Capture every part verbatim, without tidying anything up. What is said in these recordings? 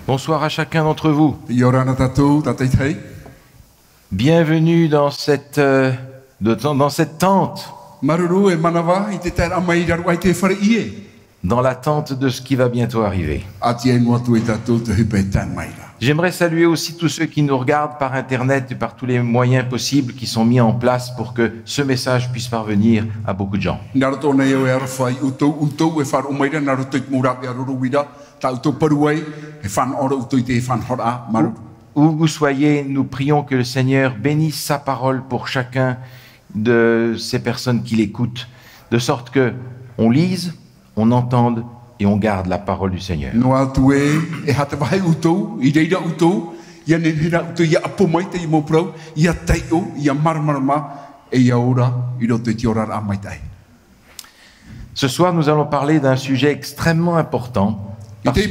Bonsoir à chacun d'entre vous. ʻIa ora na tātou, tātaitahi. Bienvenue dans cette, euh, de- dans, dans cette tente, Māuruuru e manava i te taeraʻa mai i raro aʻe i te fare ʻie. Dans l'attente de ce qui va bientôt arriver. ʻA tiaʻi noa atu e tātou te hopeʻa e tae mai ra. J'aimerais saluer aussi tous ceux qui nous regardent par Internet et par tous les moyens possibles qui sont mis en place pour que ce message puisse parvenir à beaucoup de gens. Nā roto nei au e aroha i ʻoutou, ʻoutou e faʻaroʻo mai ra, nā roto i te mau rāveʻa roro uira, tā ʻoutou parau ai, e fānaʻo ra ʻoutou i te fānaʻoraʻa, māuruuru. Où que vous soyez, nous prions que le Seigneur bénisse sa parole pour chacun de ces personnes qui l'écoutent, de sorte que on lise, on entende et on garde la parole du Seigneur. Noa atu ē, e aha te vāhi ʻoutou, i reira ʻoutou, ʻia nehenehe ʻoutou ʻia ʻapo mai teie mau parau, ʻia taiʻo, ʻia māramarama, e ʻia ora i roto i te oraraʻa maitaʻi. Ce soir, nous allons parler d'un sujet extrêmement important. I te,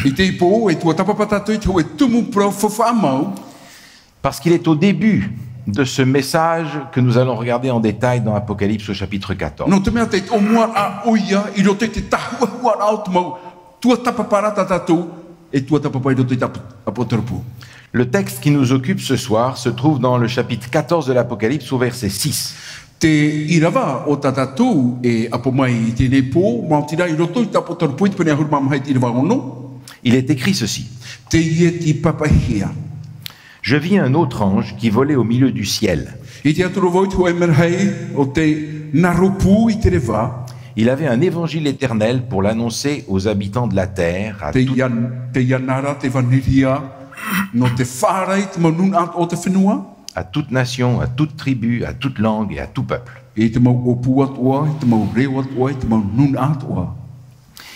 i teie pō, e tuatāpapa tātou i te hōʻē tumu parau faufaʻa mau. Parce qu'il est au début de ce message que nous allons regarder en détail dans Apocalypse au chapitre quatorze. Nō te mea tei ʻōmuaraʻa ʻoia i roto i te tāhuahuaraʻa o te mau tuatāpaparaʻa tā tātou e tuatāpapa i roto i te Apo-, Apotarupo. Le texte qui nous occupe ce soir se trouve dans le chapitre quatorze de l'Apocalypse au verset six. Te ʻīrava o tā tātou e ʻapo mai i teie pō, maoti rā i roto i te Apotarupo i te pene ʻahuru mā maha i te ʻīrava ono. Il est écrit ceci. Teie tei pāpaʻihia. Je vis un autre ange qui volait au milieu du ciel. I te ʻite atu ra vau i te hōʻē merahi o tei nā rōpū i te reva. Il avait un évangile éternel pour l'annoncer aux habitants de la terre, à Tei tout- ian-, tei iāna ra te ʻevaneria nō te fārai i te mau nūnaʻa o te fenua. À toute nation, à toute tribu, à toute langue et à tout peuple. I te mau ʻōpū atoʻa, i te mau reo atoʻa, i te mau nūnaʻa atoʻa.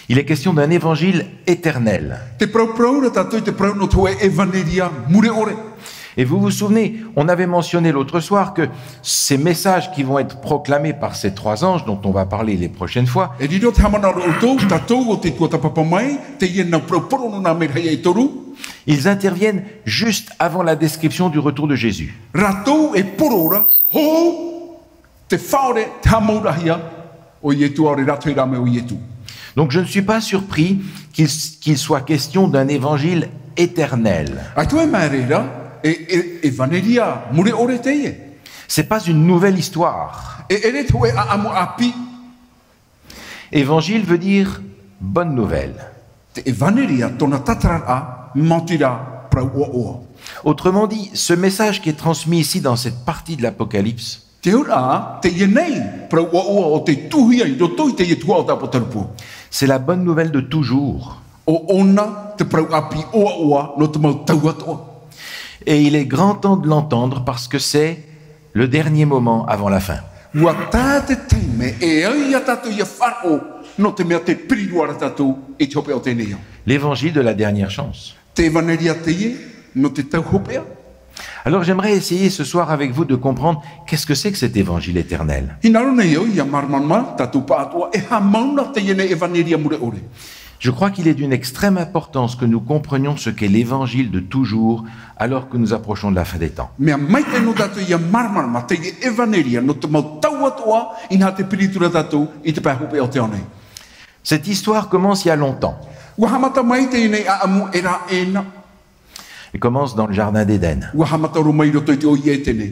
Il est question d'un évangile éternel. Tē parauparau ra tātou i te parau nō te hōʻē ʻevaneria mure ʻore. Et vous vous souvenez, on avait mentionné l'autre soir que ces messages qui vont être proclamés par ces trois anges dont on va parler les prochaines fois, E riro te haʻamanaʻo ra ʻoutou, tātou ʻo tei tuatāpapa mai, teie nā parau poro nō nā merahi e toru. Ils interviennent juste avant la description du retour de Jésus. Rātou e poro ra, hou te faʻaora, te haʻamauraʻahia o Ietu, ʻaore rā te hoʻi rā mai o Ietu. Donc je ne suis pas surpris qu'il, qu'il soit question d'un évangile éternel. ʻAita e mea reira, e, e, ʻevaneria mure ʻore teie. C'est pas une nouvelle histoire. E, e ʻere te hōʻē ʻāʻamu ʻāpī. Évangile veut dire bonne nouvelle. Te ʻevaneria, tōna tātararaʻa, maoti rā, parau ʻoaʻoa. Autrement dit, ce message qui est transmis ici dans cette partie de l'Apocalypse, Te auraʻa, teie nei, parau ʻoaʻoa ʻo tei tuʻuhia i roto i teie tuhaʻa o te Apotarupo. C'est la bonne nouvelle de toujours. ʻO ʻōna te parau ʻāpī ʻoaʻoa nō te mau tau atoʻa. Et il est grand temps de l'entendre parce que c'est le dernier moment avant la fin. ʻUa tae te taime e au ia tātou ʻia faʻaroʻo, nō te mea tē piri roa ra tātou i te hopeʻa o teie nei ao. L'évangile de la dernière chance. Te ʻevaneria teie nō te tau hopeʻa. Alors j'aimerais essayer ce soir avec vous de comprendre qu'est-ce que c'est que cet évangile éternel. Hinaʻaro nei au ʻia māramarama tātou pāʻatoʻa, e aha mau na teie nei ʻevaneria mure ʻore. Je crois qu'il est d'une extrême importance que nous comprenions ce qu'est l'évangile de toujours alors que nous approchons de la fin des temps. Mea maitaʻi nō tātou ʻia māramarama teie ʻevaneria nō te mau tau atoʻa, inaha tē piri atu ra tātou i te pae hopeʻa o te ao nei. Cette histoire commence il y a longtemps. ʻUa haʻamata mai teie nei ʻāʻamu e rave na. Elle commence dans le jardin d'Éden. ʻUa haʻamata roa mai i roto i te ʻō i ʻEtene.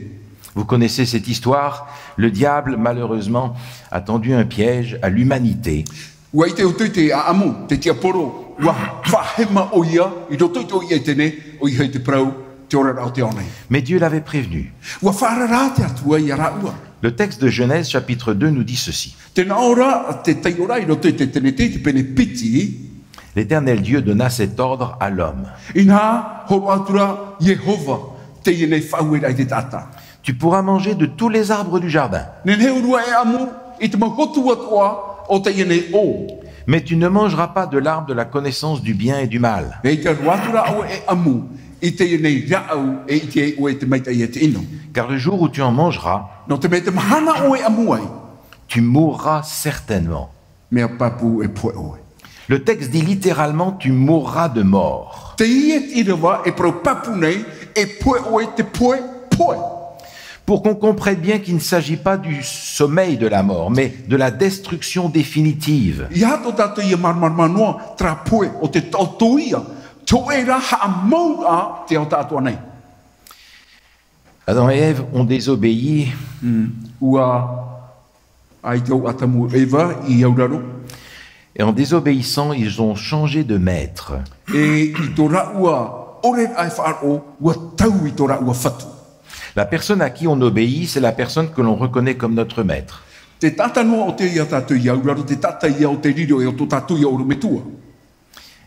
Vous connaissez cette histoire, le diable, malheureusement, a tendu un piège à l'humanité. ʻUa ʻite ʻoutou i te ʻāʻamu, te tiaporo, ʻua faʻahema ʻoia i roto i te ʻō i ʻEtene, ʻoia hoʻi te parau, te oraraʻa o te ao nei. Mais Dieu l'avait prévenu. ʻUa faʻaara ra te Atua ia rāua. Le texte de Genèse, chapitre deux, nous dit ceci. Tē nā ʻō ra te taiʻoraʻa i roto i te Tenete, te pene piti. L'Éternel Dieu donna cet ordre à l'homme. Inaha, hōroʻa atu ra Iehova, teie nei faʻaueraʻa i te taʻata. Tu pourras manger de tous les arbres du jardin. Nehenehe ʻōrua e ʻamu i te mau hotu atoʻa o teie nei ʻō. Mais tu ne mangeras pas de l'arbre de la connaissance du bien et du mal. E ʻaita roa atu ra ʻoe e ʻamu i teie nei rāʻau e ʻite ai ʻoe i te maitaʻi e te ʻino. Car le jour où tu en mangeras, Nō te mea te mahana ʻoe e ʻamu ai, tu mourras certainement. Mea pāpū e pohe ʻoe. Le texte dit littéralement, tu mourras de mort. Teie te ʻīrava e parau pāpū nei, e pohe ʻoe te pohe, pohe. Pour qu'on comprenne bien qu'il ne s'agit pas du sommeil de la mort, mais de la destruction définitive. ʻIa tātou ia māramarama noa, terā pohe ʻo te taʻoto ia, Tō ʻoe ra haʻamauraʻa te ao tāʻatoʻa nei. Adam et Ève ont désobéi. Mm. ʻUa ʻaita ʻo Atamu Eva i auraro. Et en désobéissant, ils ont changé de maître. E i tō rāua ʻoreraʻa e faʻaroʻo, ʻua tau i tō rāua fatu. La personne à qui on obéit, c'est la personne que l'on reconnaît comme notre maître. Te taʻata noa ʻo tē ia tātou i auraro, te taʻata ia ʻo tē riro e ʻo tō tātou ia ʻorometua.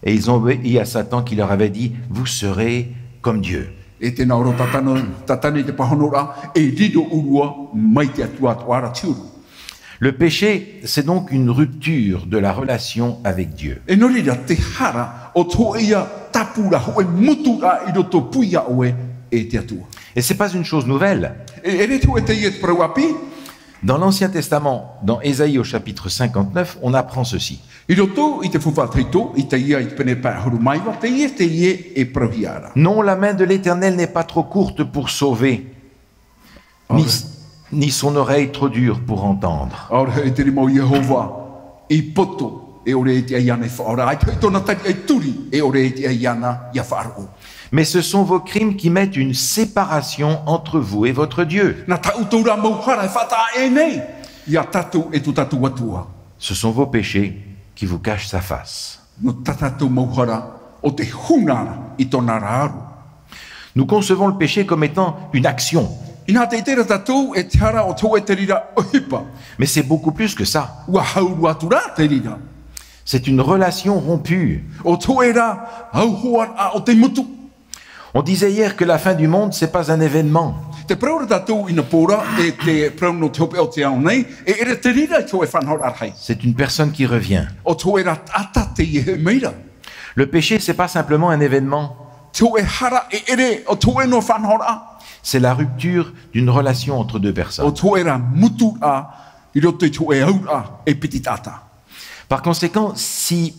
Et ils ont obéi à Satan qui leur avait dit, vous serez comme Dieu. E tē nā ʻō ra Satana, Satana i te pāhonoraʻa, e riro ʻōrua mai te Atua atoʻa ra te huru. Le péché, c'est donc une rupture de la relation avec Dieu. E nō reira, te hara, ʻo te hōʻē ia tāpūraʻa, hōʻē muturaʻa i roto pū iā ʻoe e te Atua. Et c'est pas une chose nouvelle. E, e ʻere te hōʻē teie te parau ʻāpī. Dans l'Ancien Testament, dans Ésaïe au chapitre cinquante-neuf, on apprend ceci. I roto i te Faufaʻa Tahito, Isaia i te pene pae ʻahuru mā iva, teie, teie e parauhia ra. Non, la main de l'Éternel n'est pas trop courte pour sauver, ni, ni son oreille trop dure pour entendre. ʻAore hoʻi te rima o Iehova i poto, e ʻore e tiʻa iāna ia faʻaora. ʻAita hoʻi tōna tariʻa i turi, e ʻore e tiʻa iāna ia faʻaroʻo. Mais ce sont vos crimes qui mettent une séparation entre vous et votre Dieu. Nā tā ʻoutou rā mau hara e faʻataʻa aʻe nei iā tātou e tō tātou Atua. Ce sont vos péchés qui vous cachent sa face. Nō tā tātou mau hara ʻo tē huna ra i tōna ra aro. Nous concevons le péché comme étant une action. Inaha, tē ʻite ra tātou e te hara ʻo te hōʻē terā ʻohipa. Mais c'est beaucoup plus que ça. ʻUa hau roa atu rā terā. C'est une relation rompue. ʻO te hōʻē ra auhoaraʻa ʻo tē mutu. On disait hier que la fin du monde, c'est pas un événement. Tē parau ra tātou i nā pō ra, e te parau nō te hopeʻa o te ao nei, e ʻere terā i te hōʻē faʻanahoraʻa rahi. C'est une personne qui revient. ʻO te hōʻē ra taʻata teie e hoʻi mai ra. Le péché, c'est pas simplement un événement. Te hōʻē hara e ʻere, ʻo te hōʻē noa faʻanahoraʻa. C'est la rupture d'une relation entre deux personnes. ʻO te hōʻē ra muturaʻa i roto i te hōʻē auraʻa e piti taʻata. Par conséquent, si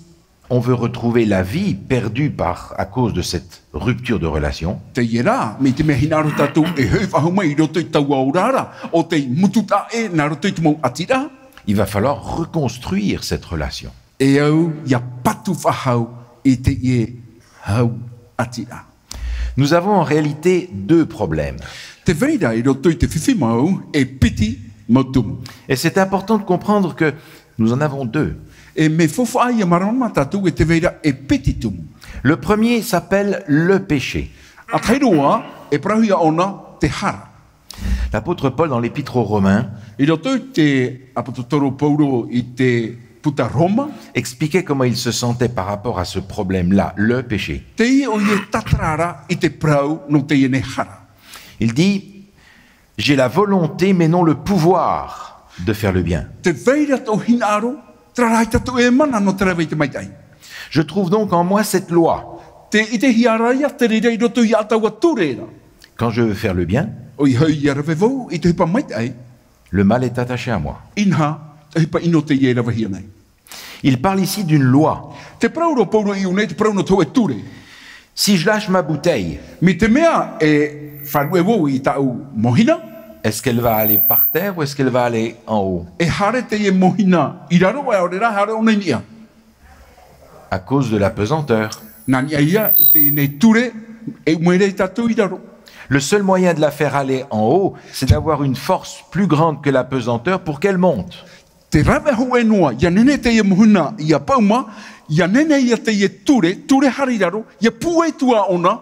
on veut retrouver la vie perdue par, à cause de cette rupture de relation, Teie rā, mai te mea hinaʻaro tātou e hoʻi faʻahou mai i roto i taua ora ra, ʻo tei mutu taʻe nā roto i te mau ʻati ra. Il va falloir reconstruire cette relation. E au ia patu faʻahou i teie hau ʻati ra. Nous avons en réalité deux problèmes. Tē vai ra i roto i te fifi mau e piti mau tumu. Et c'est important de comprendre que nous en avons deux. E mea faufaʻa ia mārama tātou e tē vai ra e piti tumu. Le premier s'appelle le péché. ʻA tahi roa, e parauhia ʻōna te hara. L'apôtre Paul, dans l'épître aux Romains, I roto i te ʻāpōsetolo Paulo i te puta Roma, expliquait comment il se sentait par rapport à ce problème-là, le péché. Tē ʻite ʻoia e tātara ra i te parau nō teie nei hara. Il dit, j'ai la volonté, mais non le pouvoir de faire le bien. Tē vai ra tō hinaʻaro, terā rā ʻaita tō mana nō te rave i te maitaʻi. Je trouve donc en moi cette loi. Tē ʻitehia ra ia te reira i roto iā tāua ture ra. Quand je veux faire le bien, ʻOia hoʻi ia rave vau i te ʻohipa maitaʻi. Le mal est attaché à moi. Inaha, te ʻohipa ʻino teie e ravehia nei. Il parle ici d'une loi. Tē parau ra Paulo i ʻō nei, te parau nō te hōʻē ture. Si je lâche ma bouteille, Mai te mea e faʻaruʻe vau i tāʻu mōhina, est-ce qu'elle va aller par terre ou est-ce qu'elle va aller en haut ? E haere teie mōhina i raro, ʻaore rā, haere ʻōna i niʻa. À cause de la pesanteur. Nā niʻa ia i teie nei ture, e ʻuma ra ia tātou i raro. Le seul moyen de la faire aller en haut, c'est d'avoir une force plus grande que la pesanteur pour qu'elle monte. Te rave hōʻē noa, ʻia nehenehe teie mōhina ʻia paʻuma, ʻia nehenehe ia teie ture, ture haere i raro, ʻia pūai atu ā ʻōna,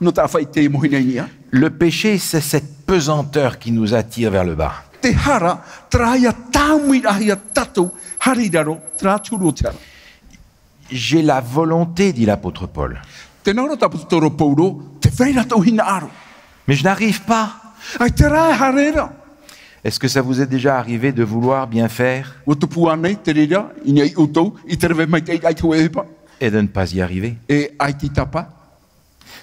nō te ʻāfaʻi i teie mōhina i niʻa. Le péché, c'est cette pesanteur qui nous attire vers le bas. Te hara, terā ia tāmau ra ia tātou haere i raro, terā te huru o te hara. J'ai la volonté, dit l'apôtre Paul. Tē nā ʻō ra te ʻāpōsetolo Paulo, tē vai ra tō hinaʻaro. Mais je n'arrive pas. ʻAita rā e haere ra. Est-ce que ça vous est déjà arrivé de vouloir bien faire ? ʻUa tupu ānei te reira, i niʻa iā ʻoutou, i te rave maitaʻi i te hōʻē ʻohipa. Et de ne pas y arriver ? E ʻaita e tāpae.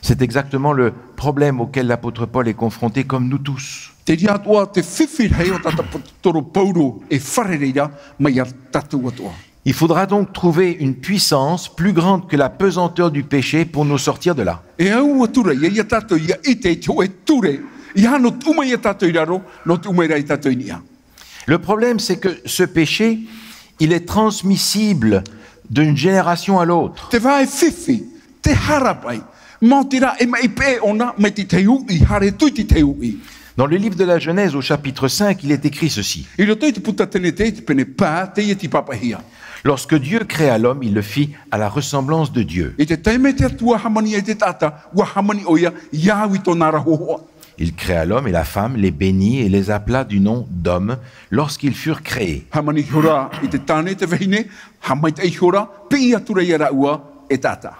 C'est exactement le problème auquel l'apôtre Paul est confronté, comme nous tous. Terā atoʻa te fifi rahi o tā te ʻāpōsetolo Paulo e fārerei ra mai iā tātou atoʻa. Il faudra donc trouver une puissance plus grande que la pesanteur du péché pour nous sortir de là. E au atu ra ia, ia tātou ʻia ʻite i te hōʻē ture, ʻia nō te ʻuma ia tātou i raro, nō te ʻuma ra ia tātou i niʻa. Le problème, c'est que ce péché, il est transmissible d'une génération à l'autre. Te vāhi fifi, Te hara paʻi. Maoti rā e maʻi peʻe ʻōna, mai te tahi uʻi, haere atu i te tahi uʻi. Dans le livre de la Genèse, au chapitre cinq, il est écrit ceci. I roto i te puta Tenete, i te pene pae, teie tei pāpaʻihia. Lorsque Dieu créa l'homme, il le fit à la ressemblance de Dieu. I te taime te Atua hāmani ai te taʻata, ʻua hāmani ʻoia, ʻia au i tōna ra hōhoʻa. Il créa l'homme et la femme, les bénit et les appela du nom d'homme lorsqu'ils furent créés. Hāmani ihora i te tāne, te vahine, haʻamaitaʻi ihora, piʻi atu ra ia rāua e taʻata.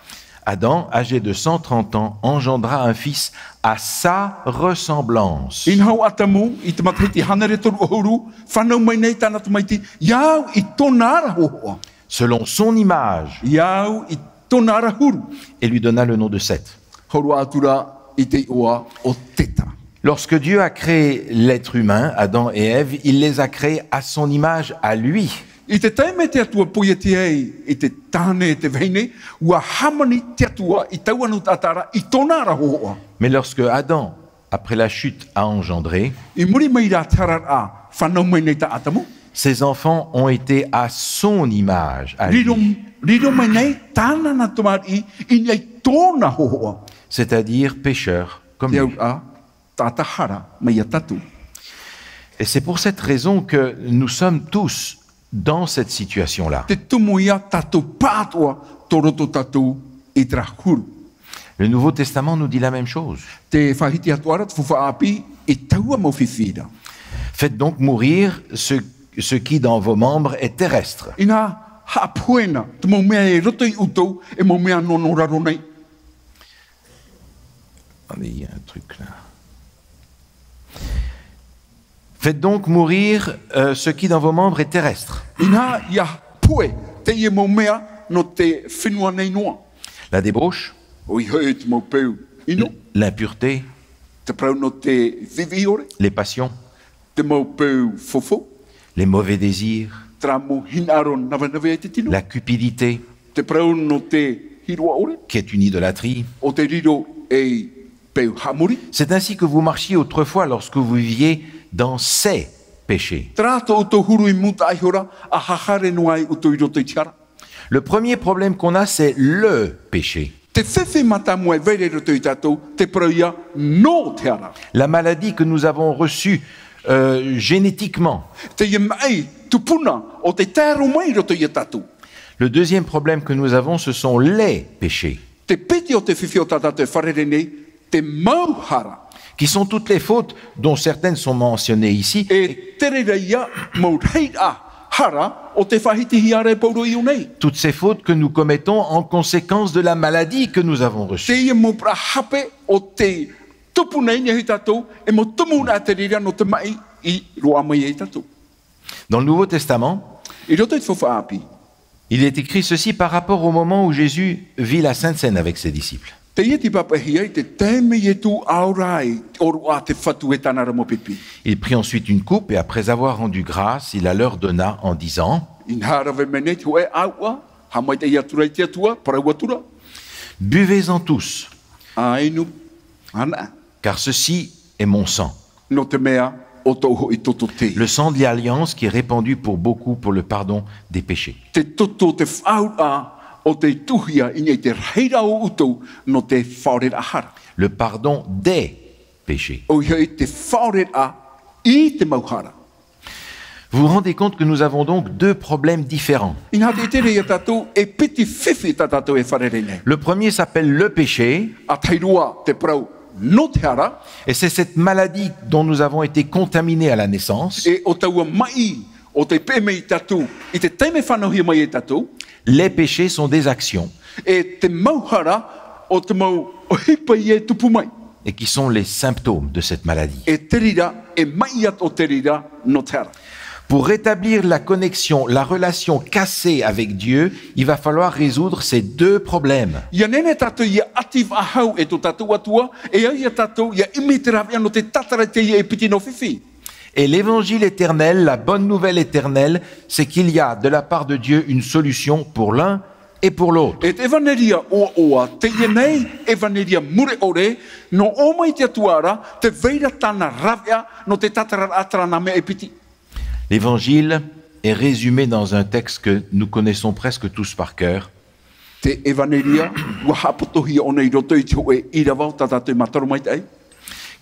Adam, âgé de cent trente ans, engendra un fils à sa ressemblance. Inaha ʻo Atamu, i te matahiti hānere toru ʻahuru, fānau mai nei tāna tamaiti, ʻia au i tōna ra hōhoʻa. Selon son image. ʻIa au i tōna ra huru. Et lui donna le nom de Seth. Hōroʻa atu ra i te iʻoa ʻo Teta. Lorsque Dieu a créé l'être humain, Adam et Ève, il les a créés à son image, à lui. I te taime te Atua poiatia ai i te tāne, te vahine, ʻua hāmani te Atua i taua nūnaʻa ra, i tōna ra hōhoʻa. Mais lorsque Adam, après la chute, a engendré, I muri mai rā te hararaʻa, fānau mai nei tā Atamu. Ses enfants ont été à son image, à lui. Riro, riro mai nei tāna nā tamariʻi, i niʻa i tōna hōhoʻa. C'est-à-dire pécheurs comme lui. Te auraʻa, taʻata hara, mai ia tātou. Et c'est pour cette raison que nous sommes tous dans cette situation-là. Te tumu ïa tātou pāʻatoʻa tō roto tātou i terā huru. Le Nouveau Testament nous dit la même chose. Te Faʻahiti Atoʻa ra, te Faufaʻa ʻĀpī, i taua mau fifi ra. Faites donc mourir ce, ce qui dans vos membres est terrestre. Inaha, haʻapohe na te mau mea e roto ia ʻoutou, e mau mea nō, nō raro nei. Attendez, il y a un truc là. Faites donc mourir, euh, ce qui dans vos membres est terrestre. Inaha, ʻia pohe teie mau mea nō te fenua nei noa. La débauche. ʻOia hoʻi te mau peu ʻino. L-, l'impureté. Te parau nō te viʻiviʻi ʻore. Les passions. Te mau peu fofo. Les mauvais désirs. Terā mau hinaʻaro navenave ai te tino. La cupidité. Te parau nō te hīroʻa ʻore. Qui est une idolâtrie. ʻO te riro ei peu haʻamori. C'est ainsi que vous marchiez autrefois lorsque vous viviez dans ces péchés. Terā tō ʻoutou huru i mūtaʻa ihora, ʻa haere noa ai ʻoutou i roto i te hara. Le premier problème qu'on a, c'est le péché. Te fifi mātāmua e vai ra i roto ia tātou, te parau ïa nō te hara. La maladie que nous avons reçue, euh, génétiquement. Teie maʻi tupuna ʻo tē tae roa mai i roto ia tātou. Le deuxième problème que nous avons, ce sont les péchés. Te piti o te fifi o tā tātou e fārerei nei, te mau hara. Qui sont toutes les fautes dont certaines sont mentionnées ici. E tere ra ïa mau rahiraʻa hara ʻo tē faʻahitihia ra e Pauro i ʻō nei. Toutes ces fautes que nous commettons en conséquence de la maladie que nous avons reçue. Teie mau parau hape ʻo tē tupu nei i niʻa ia tātou, e mau tumu nā te reira nō te maʻi i roaʻa mai ia tātou. Dans le Nouveau Testament, I roto i te Faufaʻa ʻĀpī. Il est écrit ceci par rapport au moment où Jésus vit la Sainte Seine avec ses disciples. Teie tei pāpaʻihia i te taime Ietu a ora ai, ʻōroʻa te Fatu e tāna ra mau pipi. Il prit ensuite une coupe et après avoir rendu grâce, il la leur donna en disant, Inaha rave mai nei te hōʻē ʻāuʻa, haʻamaitaʻi atu ra i te Atua, parau atu ra. Buvez-en tous. ʻA inu anaʻe. Car ceci est mon sang. Nō te mea, ʻo tōʻu hoʻi toto tē. Le sang de l'alliance qui est répandu pour beaucoup pour le pardon des péchés. Te toto, te faʻaauraʻa ʻo tē tuʻuhia i niʻa i te rahiraʻa o ʻoutou nō te faʻaoreraʻa hara. Le pardon des péchés. ʻOia hoʻi te faʻaoreraʻa i te mau hara. Vous vous rendez compte que nous avons donc deux problèmes différents. Inaha, tē ʻite ra ia tātou e piti fifi tā tātou e fārerei nei. Le premier s'appelle le péché. ʻA tahi roa te parau nō te hara. Et c'est cette maladie dont nous avons été contaminés à la naissance. E ʻo taua maʻi ʻo tei peʻe mai ia tātou i te taime fānauhia mai ia tātou. Les péchés sont des actions. E te mau hara ʻo te mau ʻohipa ïa e tupu mai. Et qui sont les symptômes de cette maladie. E te reira, e maʻi atoʻa te reira nō te hara. Pour rétablir la connexion, la relation cassée avec Dieu, il va falloir résoudre ces deux problèmes. ʻIa nehenehe tātou ʻia ʻati faʻahou e tō tātou Atua, e au ia tātou ʻia ʻimi i te rāveʻa nō te tātarahia e piti nō fifi. Et l'évangile éternel, la bonne nouvelle éternelle, c'est qu'il y a de la part de Dieu une solution pour l'un et pour l'autre. E te ʻevaneria ʻoaʻoa, teie nei ʻevaneria mure ʻore, nō ʻō mai te Atua ra, tē vai ra tāna rāveʻa nō te tātarahia terā nā mea e piti. L'évangile est résumé dans un texte que nous connaissons presque tous par cœur. Te ʻevanelia, ʻua haʻapotohia ʻōna i roto i te hōʻē ʻīrava o tā tātou e mātaro maitaʻi.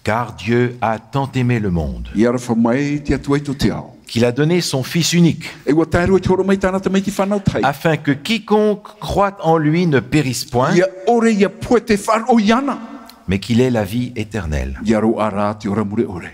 Car Dieu a tant aimé le monde, ʻIa aroha mai te Atua i tō te ao. Qu'il a donné son Fils unique, E ʻua tae roa i te hōroʻa mai tāna Tamaiti fānau tahi. Afin que quiconque croit en lui ne périsse point, ʻIa ʻore ʻia pohe te faʻaroʻo iāna. Mais qu'il ait la vie éternelle. ʻIa roaʻa rā te ora mure ʻore.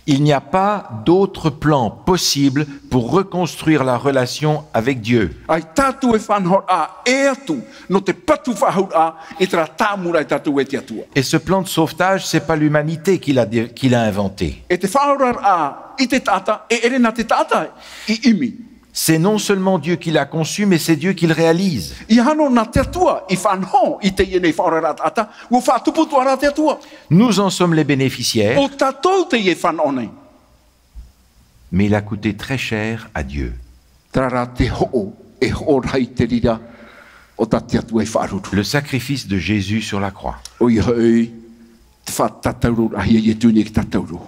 Il n'y a pas d'autre plan possible pour reconstruire la relation avec Dieu. ʻAita atu e faʻanahoraʻa ʻē atu nō te patu faʻahou raʻa i terā tāʻamuraʻa ia tātou e te Atua. Et ce plan de sauvetage, c'est pas l'humanité qui l'a dé-, qui l'a inventé. E te faʻaoraraʻa i te taʻata, e ʻere nā te taʻata i ʻimi. C'est non seulement Dieu qui l'a conçu, mais c'est Dieu qui le réalise. ʻIa ʻore nā te Atua i faʻanaho i teie nei faʻaoraraʻa taʻata, ʻua faʻatupu atoʻa rā te Atua. Nous en sommes les bénéficiaires. ʻO tātou teie e fānaʻo nei. Mais il a coûté très cher à Dieu. Terā rā te hoʻo, e hoʻo rahi te reira o tā te Atua i faʻaruru. Le sacrifice de Jésus sur la croix. ʻOia hoʻi, te faʻatātauro rahi a Ietu i niʻa ia tātou.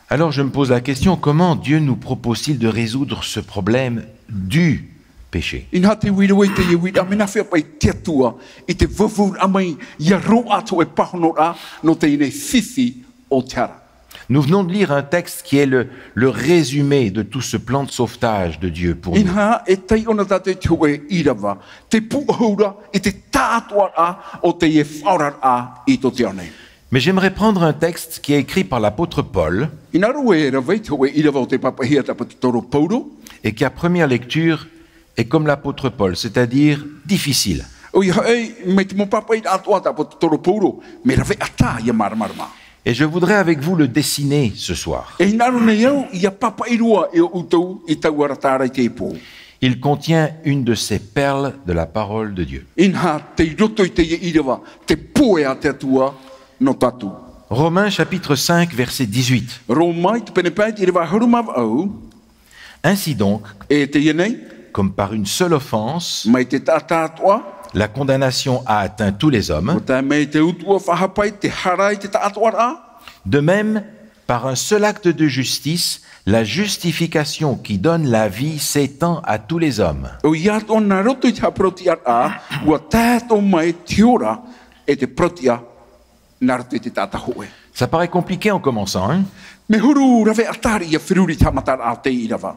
Alors je me pose la question, comment Dieu nous propose-t-il de résoudre ce problème du péché ? Inaha te uiraʻa i teie uiraʻa, mea nā hea paʻi te Atua i te vauvauraʻa mai ʻia roaʻa atu e pāhonoraʻa nō teie nei fifi o te hara. Nous venons de lire un texte qui est le, le résumé de tout ce plan de sauvetage de Dieu pour nous. Inaha, e taiʻo na tātou i te hōʻē ʻīrava, te pūʻohuraʻa i te tāʻātoʻaraʻa o teie faʻaoraraʻa i tō te ao nei. Mais j'aimerais prendre un texte qui est écrit par l'apôtre Paul, Hinaʻaro e rave i te hōʻē ʻīrava o tei pāpaʻihia e te ʻāpōsetolo Paulo. Et qui à première lecture est comme l'apôtre Paul, c'est-à-dire difficile. ʻOia hoʻi, mai te mau pāpaʻiraʻa atoʻa a te ʻāpōsetolo Paulo, mea rave ʻatā ʻia māramarama. Et je voudrais avec vous le dessiner ce soir. E hinaʻaro nei au ʻia pāpaʻi roa e ʻoutou i taua arataʻi i teie pō. Il contient une de ces perles de la parole de Dieu. Inaha, tei roto i teie ʻīrava, te pohe a te Atua nō tātou. Romains chapitre cinq, verset dix-huit. Roma i te pene pae, te ʻīrava ʻahuru mā vaʻu. Ainsi donc, E teie nei, comme par une seule offense, mai te taʻata atoʻa, la condamnation a atteint tous les hommes, ʻua tae mai te utuʻa faʻahapa i te hara i te taʻatoʻaraʻa. De même, par un seul acte de justice, la justification qui donne la vie s'étend à tous les hommes. ʻOia atoʻa, nā roto i te haʻaparauʻtiʻaraʻa, ʻua tae atoʻa mai te ora e te parauʻtiʻa nā roto i te taʻata hōʻē. Ça paraît compliqué en commençant, hein ? Mea huru rave ʻatā ʻia feruri i te haʻamataraʻa o teie ʻīrava.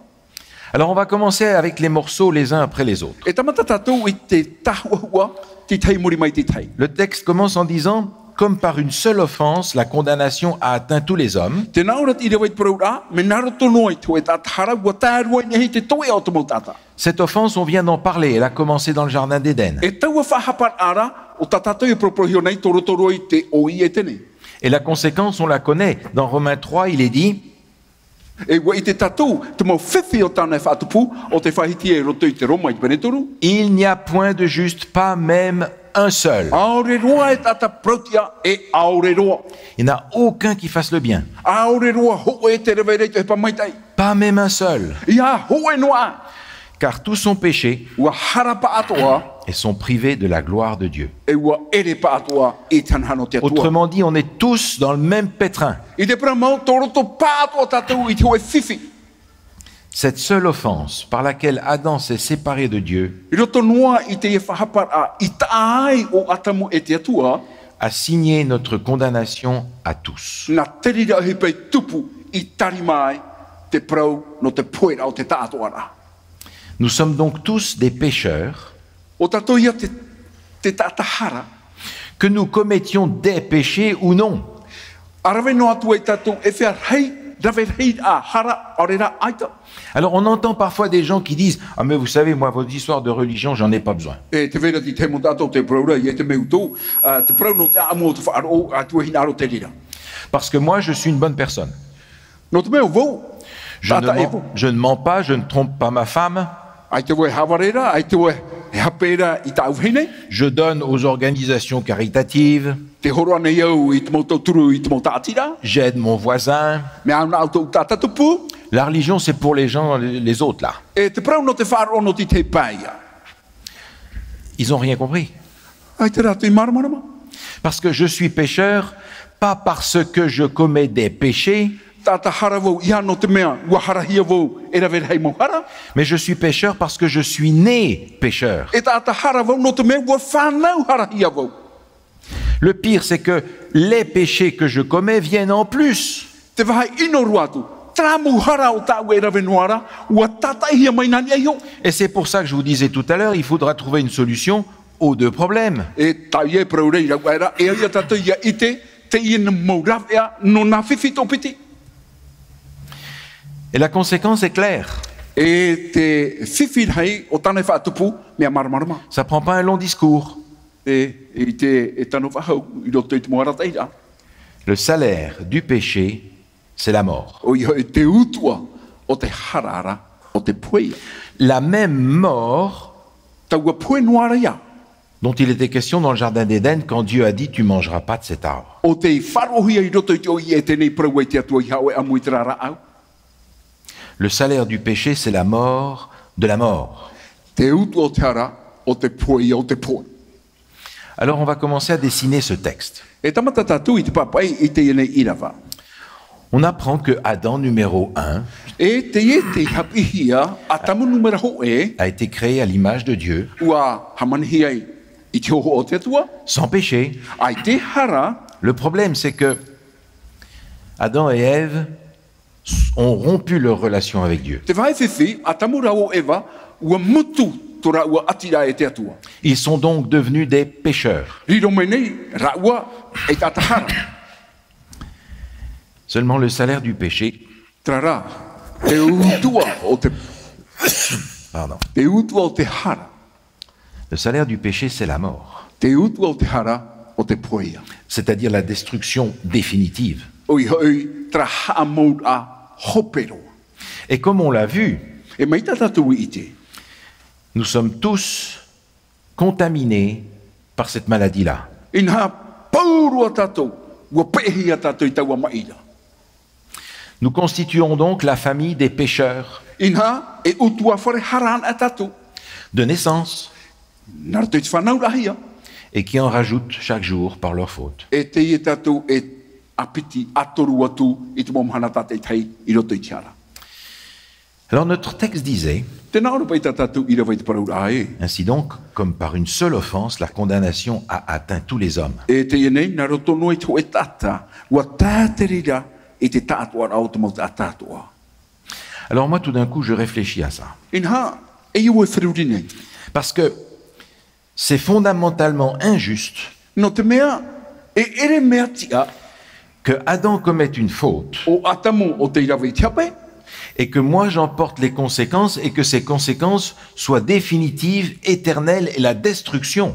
Alors on va commencer avec les morceaux les uns après les autres. E tāmata tātou i te tāhuʻahuʻa, te tahi i muri mai i te tahi. Le texte commence en disant, comme par une seule offense, la condamnation a atteint tous les hommes. Tē nā ʻō ra te ʻīrava i te parauraʻa, mea nā roto noa i te hōʻē taʻata hara, ʻua tae roa i niʻa i te toeʻa o te mau taʻata. Cette offense, on vient d'en parler, elle a commencé dans le jardin d'Éden. E taua faʻahaparaʻa ra, ʻo tā tātou e paraparauhia nei, tei roto roa i te ʻō i Etene. Et la conséquence, on la connaît. Dans Romains trois, il est dit, E ʻua ʻite tātou te mau fifi o tāna e faʻatupu, ʻo tei faʻaʻite i roto i te Roma i te pene toru. Il n'y a point de juste, pas même un seul. ʻAore roa e taʻata parauʻtiʻa, e ʻaore roa. Il n'y en a aucun qui fasse le bien. ʻAore roa hōʻē tē rave ra i te ʻohipa maitaʻi. Pas même un seul. ʻIa hōʻē noa. Car tous ont péché. ʻUa hara pāʻatoʻa. Et sont privés de la gloire de Dieu. E ʻua ʻere pāʻatoʻa i te hanahana o te Atua. Autrement dit, on est tous dans le même pétrin. I te parau mau, tei roto pāʻatoʻa tātou i te hōʻē fifi. Cette seule offense par laquelle Adam s'est séparé de Dieu I roto noa i teie faʻahaparaʻa i taʻa ai ʻo Atamu e te Atua, a signé notre condamnation à tous. Nā te reira ʻohipa i tupu i tari mai te parau nō te poheraʻa o te taʻatoʻaraʻa. Nous sommes donc tous des pécheurs. ʻO tātou ia te, te taʻata hara. Que nous commettions des péchés ou non. ʻA rave noa atu ai tātou e feiā rahi, rave rahi ā hara, ʻaore rā ʻaita. Alors, on entend parfois des gens qui disent, « Ah, mais vous savez, moi, vos histoires de religion, j'en ai pas besoin. » E te vai ra te tahi mau taʻata tē parau ra, ʻia ʻite mai ʻoutou, ā, te parau nō te ʻāʻamu o te faʻaroʻo, ʻaita e hinaʻaro te reira. Parce que moi, je suis une bonne personne. Nō te mea vau, Je ne taʻata mens, ʻevanelia. Je ne mens pas, je ne trompe pas ma femme. ʻAita vau e haʻavare ra, ʻaita vau e hape ra i tāʻu vahine. Je donne aux organisations caritatives. Tē hōroʻa nei au i te mau tauturu, i te mau tāʻatiraʻa. J'aide mon voisin. Mea au nā ʻoutou taʻata tupu. La religion, c'est pour les gens, les, les autres, là. E te parau nō te faʻaroʻo nō te tahi pae ia. Ils ont rien compris. ʻAita rātou i māramarama. Parce que je suis pécheur, pas parce que je commets des péchés, Taʻata hara vau, ʻeiaha nō te mea ʻua harahia vau e rave rahi mau hara. Mais je suis pécheur parce que je suis né pécheur. E taʻata hara vau nō te mea ʻua fānau harahia vau. Le pire, c'est que les péchés que je commets viennent en plus. Te vāhi ʻino roa atu, terā mau hara ʻo tāʻu e rave noa ra, ʻua tātaʻihia mai nā niʻa iho. Et c'est pour ça que je vous disais tout à l'heure, il faudra trouver une solution aux deux problèmes. E taʻu ia e parau ra i rāua ra, e au ia tātou ʻia ʻite, teie mau rāveʻa nō nā fifi tōpiti. Et la conséquence est claire. E te fifi rahi o tāna e faʻatupu, mea māramarama. Ça prend pas un long discours. E, e ʻite e tano faʻahou i roto i te mau arataʻiraʻa. Le salaire du péché, c'est la mort. ʻOia hoʻi te utuʻa o te hara ra, ʻo te pohe ia. La même mort Taua pohe noa ra ia. dont il était question dans le jardin d'Éden quand Dieu a dit, tu mangeras pas de cet arbre. ʻO tei faʻaroʻohia i roto i te ʻō i Etene i parau ai te Atua, ʻeiaha ʻoe ʻamu i terā rāʻau. Le salaire du péché, c'est la mort de la mort. Te utuʻa o te hara, ʻo te pohe ia o te pohe. Alors on va commencer à dessiner ce texte. E tāmata tātou i te pāpaʻi i teie nei ʻīrava. On apprend que Adam numéro un E teie tei haʻapiʻihia, ʻĀtamu nūmera hōʻē, a été créé à l'image de Dieu, ʻua hāmanihia ai i te hōhoʻa o te Atua, sans péché. ʻAita e hara. Le problème, c'est que Adam et Ève ont rompu leur relation avec Dieu. Te vāhi fifi, ʻĀtamu rāua ʻo Eva, ʻua mutu tō rāua ʻatiraʻa e te Atua. Ils sont donc devenus des pécheurs. Riro mai nei rāua ei taʻata hara. Seulement le salaire du péché. Terā rā, te utuʻa o te, Pardon. Te utuʻa o te hara. Le salaire du péché, c'est la mort. Te utuʻa o te hara, ʻo te pohe ia. C'est-à-dire la destruction définitive. ʻOia hoʻi, terā haʻamouraʻa hope roa. Et comme on l'a vu, E mai tā tātou i ʻite. Nous sommes tous contaminés par cette maladie-là. Inaha, pauroa tātou, ʻua peʻehia tātou i taua maʻi ra. Nous constituons donc la famille des pécheurs. Inaha, e ʻutuāfare hara anaʻe tātou. De naissance. Nā roto i te fānauraʻahia. Et qui en rajoutent chaque jour par leur faute. E teie tātou e ʻāpiti ʻatoru atu i te mau mahana tātaʻitahi i roto i te hara. Alors notre texte disait, Tē nā ʻō ra paʻi tā tātou ʻīrava i te parauraʻa ē. Ainsi donc, comme par une seule offense, la condamnation a atteint tous les hommes. E teie nei, nā roto noa i te hōʻē taʻata, ʻua tae te reira i te taʻatoʻaraʻa o te mau taʻata atoʻa. Alors moi, tout d'un coup, je réfléchis à ça. Inaha, e ʻua feruri nei. Parce que c'est fondamentalement injuste. Nō te mea, e ʻere mea tiʻa. Que Adam commette une faute. ʻO ʻĀtamu ʻo tei rave i te hape. Et que moi j'en porte les conséquences et que ces conséquences soient définitives, éternelles et la destruction.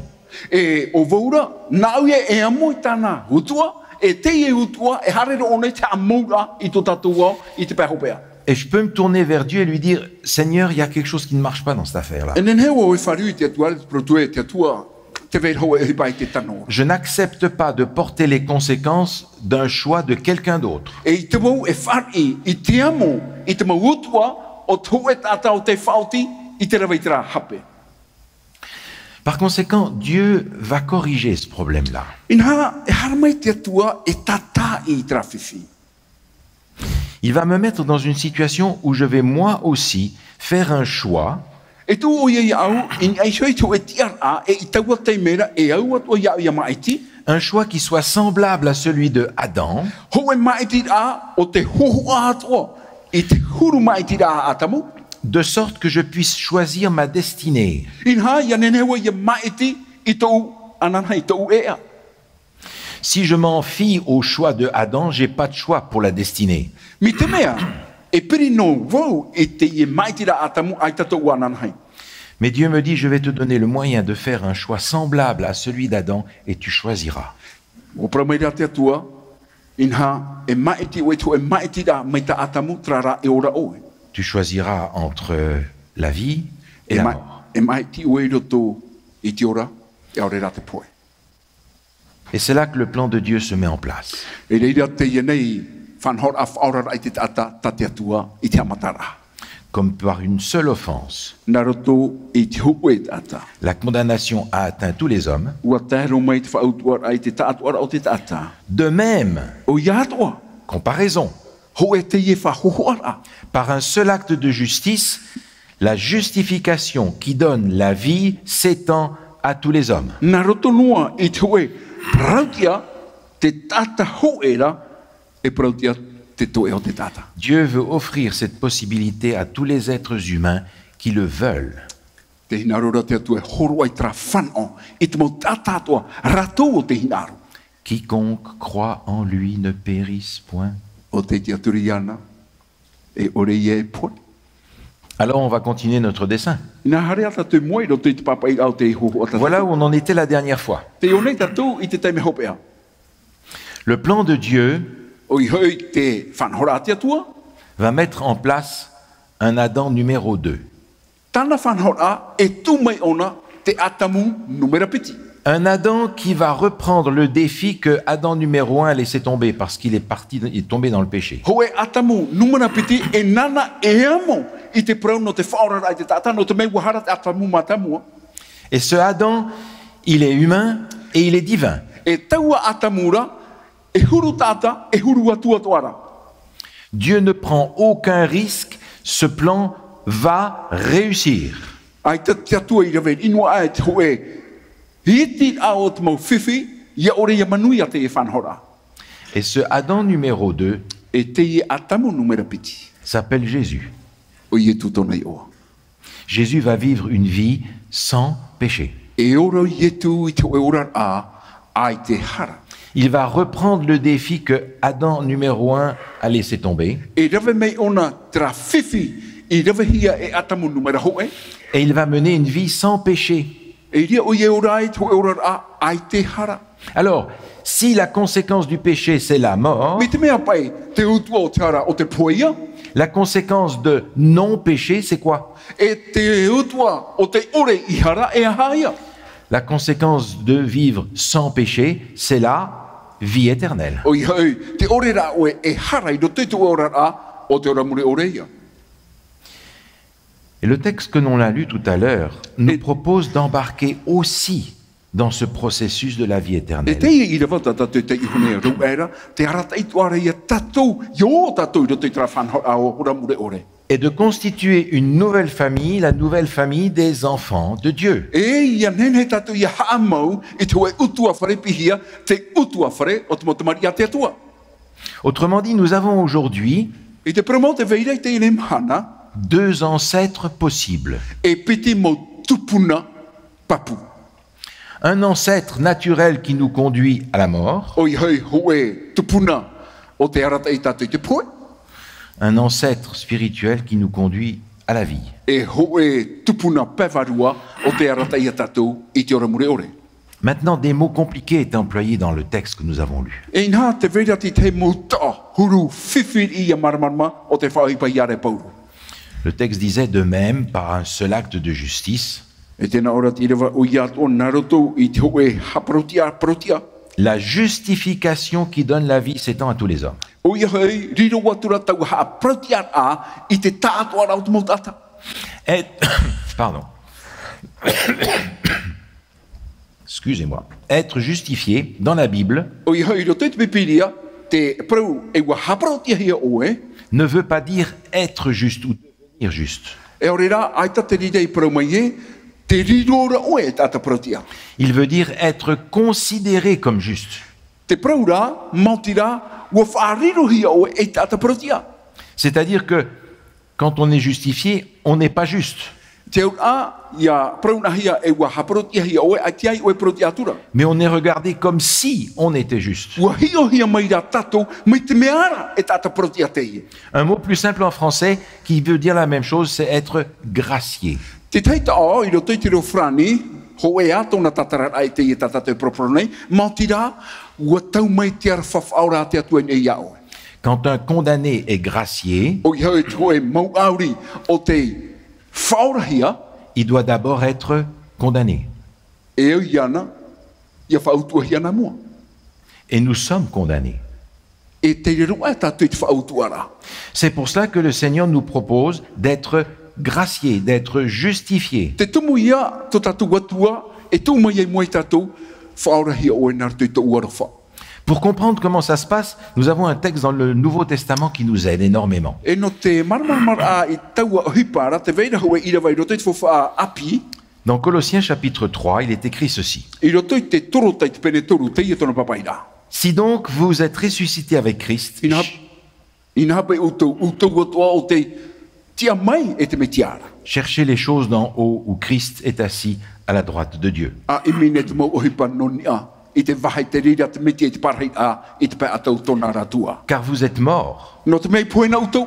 E ʻo vau ra, nāʻu ia e ʻamu i tāna utuʻa, e teie utuʻa, e haere roa nei te haʻamouraʻa i tō tātou ao, i te pae hopeʻa. Et je peux me tourner vers Dieu et lui dire, Seigneur, il y a quelque chose qui ne marche pas dans cette affaire-là. E nehenehe vau e fāriu i te Atua, te Parau Tuʻi, e te Atua, tē vai ra hōʻē ʻohipa e tano ra. Je n'accepte pas de porter les conséquences d'un choix de quelqu'un d'autre. E ʻite vau e fāriʻi i te ʻamu i te mau utuʻa o te hōʻē taʻata ʻo tei faʻaoti i te rave i terā hape. Par conséquent, Dieu va corriger ce problème-là. Inaha, e haere mai te Atua e tātaʻi i terā fifi. Il va me mettre dans une situation où je vais moi aussi faire un choix. E tuʻu ʻoia iāʻu i niʻa iho i te hōʻē tiʻaraʻa, e i taua taime ra, e au atoʻa iāʻu ʻia māʻiti. Un choix qui soit semblable à celui de Adam. Hōʻē māʻitiraʻa ʻo te hōhoʻa atoʻa i te huru māʻitiraʻa a ʻĀtamu. De sorte que je puisse choisir ma destinée. Inaha, ʻia nehenehe vau ʻia māʻiti i tōʻu ananahi, tōʻu ʻēʻa. Si je m'en fie au choix de Adam, j'ai pas de choix pour la destinée. Mai te mea, e piri noa vau i teie māʻitiraʻa a ʻĀtamu, ʻaita tōʻu ananahi. Mais Dieu me dit, je vais te donner le moyen de faire un choix semblable à celui d'Adam et tu choisiras. ʻUa parau mai ra te Atua, inaha, e māʻiti ʻoe i te hōʻē māʻitiraʻa mai tā ʻĀtamu, terā rā e ora ʻoe. Tu choisiras entre la vie et la mort. E mā-, e māʻiti ʻoe i roto i te ora, e ʻaore rā te pohe. Et c'est là que le plan de Dieu se met en place. E reira teie nei faʻanahoraʻa faʻaoraraʻa i te taʻata tā te Atua i te haʻamataraʻa. Comme par une seule offense, nā roto i te hōʻē taʻata, la condamnation a atteint tous les hommes. ʻUa tae roa mai te faʻautuʻaraʻa i te taʻatoʻaraʻa o te taʻata. De même, ʻOia atoʻa. Comparaison. Hōʻē teie faʻahōhoʻaraʻa. Par un seul acte de justice, la justification qui donne la vie s'étend à tous les hommes. Nā roto noa i te hōʻē parauʻtiʻa, te taʻata hōʻē ra e parauʻtiʻa te toeʻa o te taʻata. Dieu veut offrir cette possibilité à tous les êtres humains qui le veulent. Te hinaʻaro ra te Atua e hōroʻa i terā fānaʻo, i te mau taʻata atoʻa, rātou ʻo tē hinaʻaro. Quiconque croit en lui ne périsse point. ʻO tē tiʻaturi iāna, e ʻore ia e pohe. Alors on va continuer notre dessin. Nā, haere ā tātou i mua i roto i te pāpaʻiraʻa o te hōhoʻa tātou. Voilà où on en était la dernière fois. Tei ʻō nei tātou i te taime hopeʻa. Le plan de Dieu ʻOia hoʻi te fānaʻoraʻa a te Atua va mettre en place un Adam numéro deux. Tāna fānaʻoraʻa e tū mai ʻōna te Atamu numera piti. Un Adam qui va reprendre le défi que Adam numéro un a laissé tomber parce qu'il est parti, il est tombé dans le péché. Hōʻē Atamu numera piti e nāna e amo i te parau nō te faʻaoraraʻa i te taʻata, nō te mea ʻua hara te Atamu mātāmua. Et ce Adam, il est humain et il est divin. E taua Atamu ra, e huru taʻata, e huru Atua atoʻa ra. Dieu ne prend aucun risque, ce plan va réussir. ʻAita te Atua i rave i mua aʻe i te hōʻē iti ā o te mau fifi, ʻia ʻore ʻia manuia teie fānaʻoraʻa. Et ce Adam numéro deux E teie Atamu numera piti. S'appelle Jésus. ʻO Ietu tōna iʻoa. Jésus va vivre une vie sans péché. E ora Ietu i te hōʻē oraraʻa ʻaita e hara. Il va reprendre le défi que Adam numéro un a laissé tomber. E rave mai ʻōna terā fifi i ravehia e Atamu numera hōʻē. Et il va mener une vie sans péché. E ʻere ʻoia e ora ai i te hōʻē oraraʻa ʻaita e hara. Alors, si la conséquence du péché, c'est la mort, Mai te mea paʻi, te utuʻa o te hara ʻo te pohe ia. La conséquence de non-péché, c'est quoi ? E te utuʻa o te ʻore i hara, e aha ia ? La conséquence de vivre sans péché, c'est la vie éternelle. ʻOia hoʻi, te ʻore ra ʻoe e hara i roto i te oraraʻa o te ora mure ʻore ia. Et le texte que l'on a lu tout à l'heure nous Et propose d'embarquer aussi dans ce processus de la vie E éternelle. Teie i rave tā tātou i teie i hōʻē nei, rau aʻera, te arataʻi atoʻa ra ia tātou, ʻia ō tātou i roto i terā fānaʻoraʻa o te ora mure ʻore. Et de constituer une nouvelle famille, la nouvelle famille des enfants de Dieu. E ʻia nehenehe tātou ʻia haʻamau i te hōʻē ʻutuāfare piʻihia, te ʻutuāfare o te mau tamariʻi a te Atua. Autrement dit, nous avons aujourd'hui I te parau mau, tē vai ra i teie nei mahana deux ancêtres possibles. E piti mau tupuna pāpū. Un ancêtre naturel qui nous conduit à la mort. ʻOia hoʻi, hōʻē tupuna ʻo tē arataʻi ia tātou i te pohe. Un ancêtre spirituel qui nous conduit à la vie. E hōʻē tupuna pae vārua ʻo tē arataʻi ia tātou i te ora mure ʻore. Maintenant, des mots compliqués étaient employés dans le texte que nous avons lu. E inaha, tē vai ra te tahi mau taʻo huru fifi ʻia māramarama o te faʻaʻohipa i ʻō ra e Pauro. Le texte disait : « De même, par un seul acte de justice, » E tē nā ʻō ra te ʻīrava, ʻoia atoʻa nā roto i te hōʻē haʻaparauʻtiʻa, parauʻtiʻa. « La justification qui donne la vie s'étend à tous les hommes. ʻOia hoʻi, riro atu ra taua haʻaparauʻtiʻaraʻa i te taʻatoʻaraʻa o te mau taʻata. » Et, pardon. Excusez-moi. Être justifié dans la Bible ʻOia hoʻi, i roto i te Pīpīria, te parau e ʻua haʻaparauʻtiʻahia ʻoe. Ne veut pas dire être juste ou devenir juste. E ʻaore rā, ʻaita te reira i parau mai ē, tē riro ra ʻoe ei taʻata parauʻtiʻa. Il veut dire être considéré comme juste. Te parau ra, maoti rā, ʻua faʻarirohia ʻoe ei taʻata parauʻtiʻa. C'est-à-dire que quand on est justifié, on n'est pas juste. Te auraʻa, ʻia parau-nā-hia e ʻua haʻaparauʻtiʻahia ʻoe, ʻaita ʻoe e parauʻtiʻa atu ra. Mais on est regardé comme si on était juste. ʻUa hiʻohia mai ra tātou, mai te mea ra e taʻata parauʻtiʻa teie. Un mot plus simple en français qui veut dire la même chose, c'est être gracié. Te tahi taʻo i roto i te reo farāni, hōʻē ā tōna tātararaʻa i teie tā tātou e paraparau nei, maoti rā, ʻua tau mai te aroha faʻaora a te Atua i niʻa iā ʻoe. Quand un condamné est gracié, ʻOia hoʻi, te hōʻē mau ʻauri ʻo tei faʻaorahia, il doit d'abord être condamné. E au iāna, ʻia faʻautuʻahia nā mua. Et nous sommes condamnés. E tei riro ā tātou i te faʻautuʻaraʻa. C'est pour cela que le Seigneur nous propose d'être graciés, d'être justifiés. Te tumu ïa tō tātou Atua e tuʻu mai ai i mua ia tātou, faʻaorahia ʻoe nā roto i tōʻu aroha. Pour comprendre comment ça se passe, nous avons un texte dans le Nouveau Testament qui nous aide énormément. E nō te māramarama i taua ʻohipa ra, tē vai ra hōʻē ʻīrava i roto i te faufaʻa ʻāpī. Dans Colossiens chapitre trois, il est écrit ceci. I roto i te Torotai te pene toru, teie tōna pāpaʻiraʻa. Si donc vous êtes ressuscités avec Christ, Inaha, inaha paʻi ʻoutou, ʻoutou atoʻa ʻo tei tiʻa mai e te Mesia ra. Cherchez les choses d'en haut où Christ est assis à la droite de Dieu. ʻA ʻimi nei te mau ʻohipa nō niʻa, i te vāhi i te reira te Mesia i te parahiraʻa, i te pae ʻatau tōna ra atoʻa. Car vous êtes morts. Nō te mea i pohe na ʻoutou.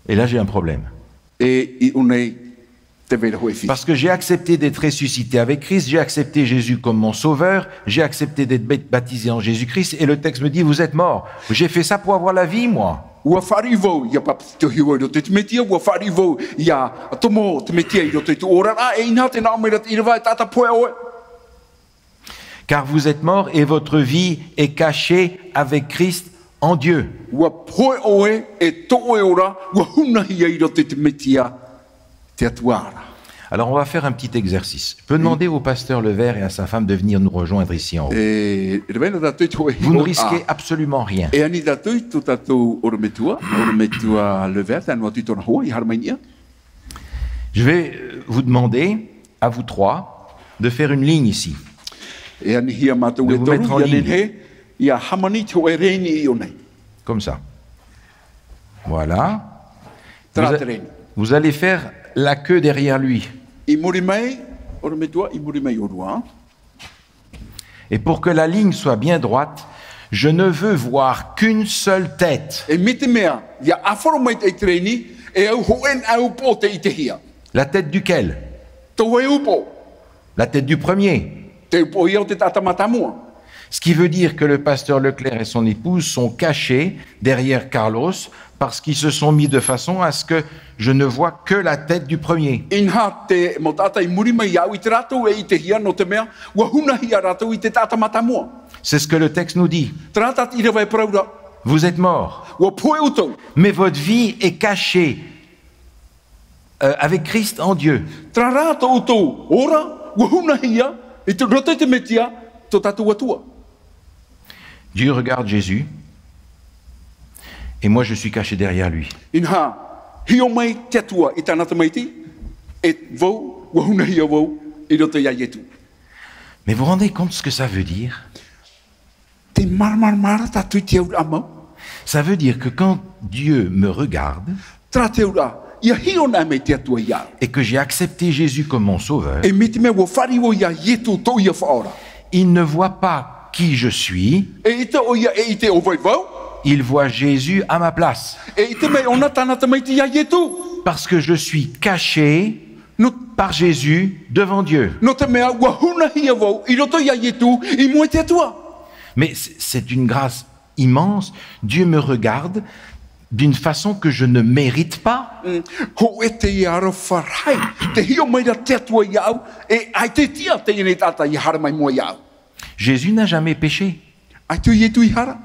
Et là, j'ai un problème. E i ʻō nei, tē vai ra hōʻē fifi. Parce que j'ai accepté d'être ressuscité avec Christ, j'ai accepté Jésus comme mon sauveur, j'ai accepté d'être baptisé en Jésus-Christ, et le texte me dit, vous êtes morts. J'ai fait ça pour avoir la vie, moi. ʻUa fāriʻi vau ʻia papetitohia vau i roto i te Mesia, ʻua fāriʻi vau ʻia tomo te Mesia i roto i tōʻu oraraʻa, e inaha tē nā ʻō mai ra te ʻīrava, e taʻata pohe ʻoe. Car vous êtes morts et votre vie est cachée avec Christ en Dieu. ʻUa pohe ʻoe, e tō ʻoe ora ʻua hunahia i roto i te Mesia, te Atua ra. Alors, on va faire un petit exercice. Je peux demander au pasteur Levert et à sa femme de venir nous rejoindre ici en haut. E, e rave na tātou i te hōʻē hiʻoraʻa. Vous ne risquez absolument rien. E ani tātou i tō tātou ʻorometua, ʻorometua Levert, tē nā ʻō atu i tōna hoa, ʻia haere mai niʻa. Je vais, euh, vous demander, à vous trois, de faire une ligne ici. E anihia mātou e toru, de vous mettre en ligne, ʻia nehenehe ʻia hāmani i te hōʻē rēni i ʻō nei. Comme ça. Voilà. Terā te rēni. Vous a-, vous allez faire la queue derrière lui. I muri mai, ʻorometua, i muri mai ʻōrua. Et pour que la ligne soit bien droite, je ne veux voir qu'une seule tête. E mai te mea ʻia ʻāfaro maitaʻi te rēni, e au hōʻē na upoʻo tei ʻitehia. La tête duquel ? Tō vai upoʻo ? La tête du premier. Te upoʻo ia o te taʻata mātāmua. Ce qui veut dire que le pasteur Leclerc et son épouse sont cachés derrière Carlos parce qu'ils se sont mis de façon à ce que je ne vois que la tête du premier. Inaha te mau taʻata i muri mai iāʻu, ʻaita rātou e ʻitehia, nō te mea ʻua hunahia rātou i te taʻata mātāmua. C'est ce que le texte nous dit. Terā tā te ʻīrava e parau ra. Vous êtes morts. ʻUa pohe ʻoutou. Mais votre vie est cachée, euh, avec Christ en Dieu. Terā rā tō ʻoutou ora, ʻua hunahia i te, roto i te Mesia, tō tātou Atua. Dieu regarde Jésus, et moi je suis caché derrière lui. Inaha, hiʻo mai te Atua i tāna tamaiti, e vau, ʻua hunahia vau i roto iā Ietu. Mais vous vous rendez compte ce que ça veut dire ? Tē māramarama ra tātou i te auraʻa mau. Ça veut dire que quand Dieu me regarde, Terā te auraʻa, ʻia hiʻo anaʻe mai te Atua iāʻu. Et que j'ai accepté Jésus comme mon sauveur, E mai te mea ʻua fāriʻi vau iā Ietu tōʻu ia Faʻaora. Il ne voit pas qui je suis. E ʻaita ʻoia e ʻite ʻo vai vau. Il voit Jésus à ma place. E ʻite mai ʻōna tāna tamaiti iā Ietu. Parce que je suis caché Nō par Jésus devant Dieu. Nō te mea, ʻua hunahia vau i roto iā Ietu i mua i te Atua. Mais c-, c'est une grâce immense. Dieu me regarde d'une façon que je ne mérite pas. Mm. Hōʻē te aroha rahi, tē hiʻo mai ra te Atua iāʻu, e ʻaita e tiʻa teie nei taʻata ʻia haere mai i mua iāʻu. Jésus n'a jamais péché. ʻAita ʻo Ietu i hara.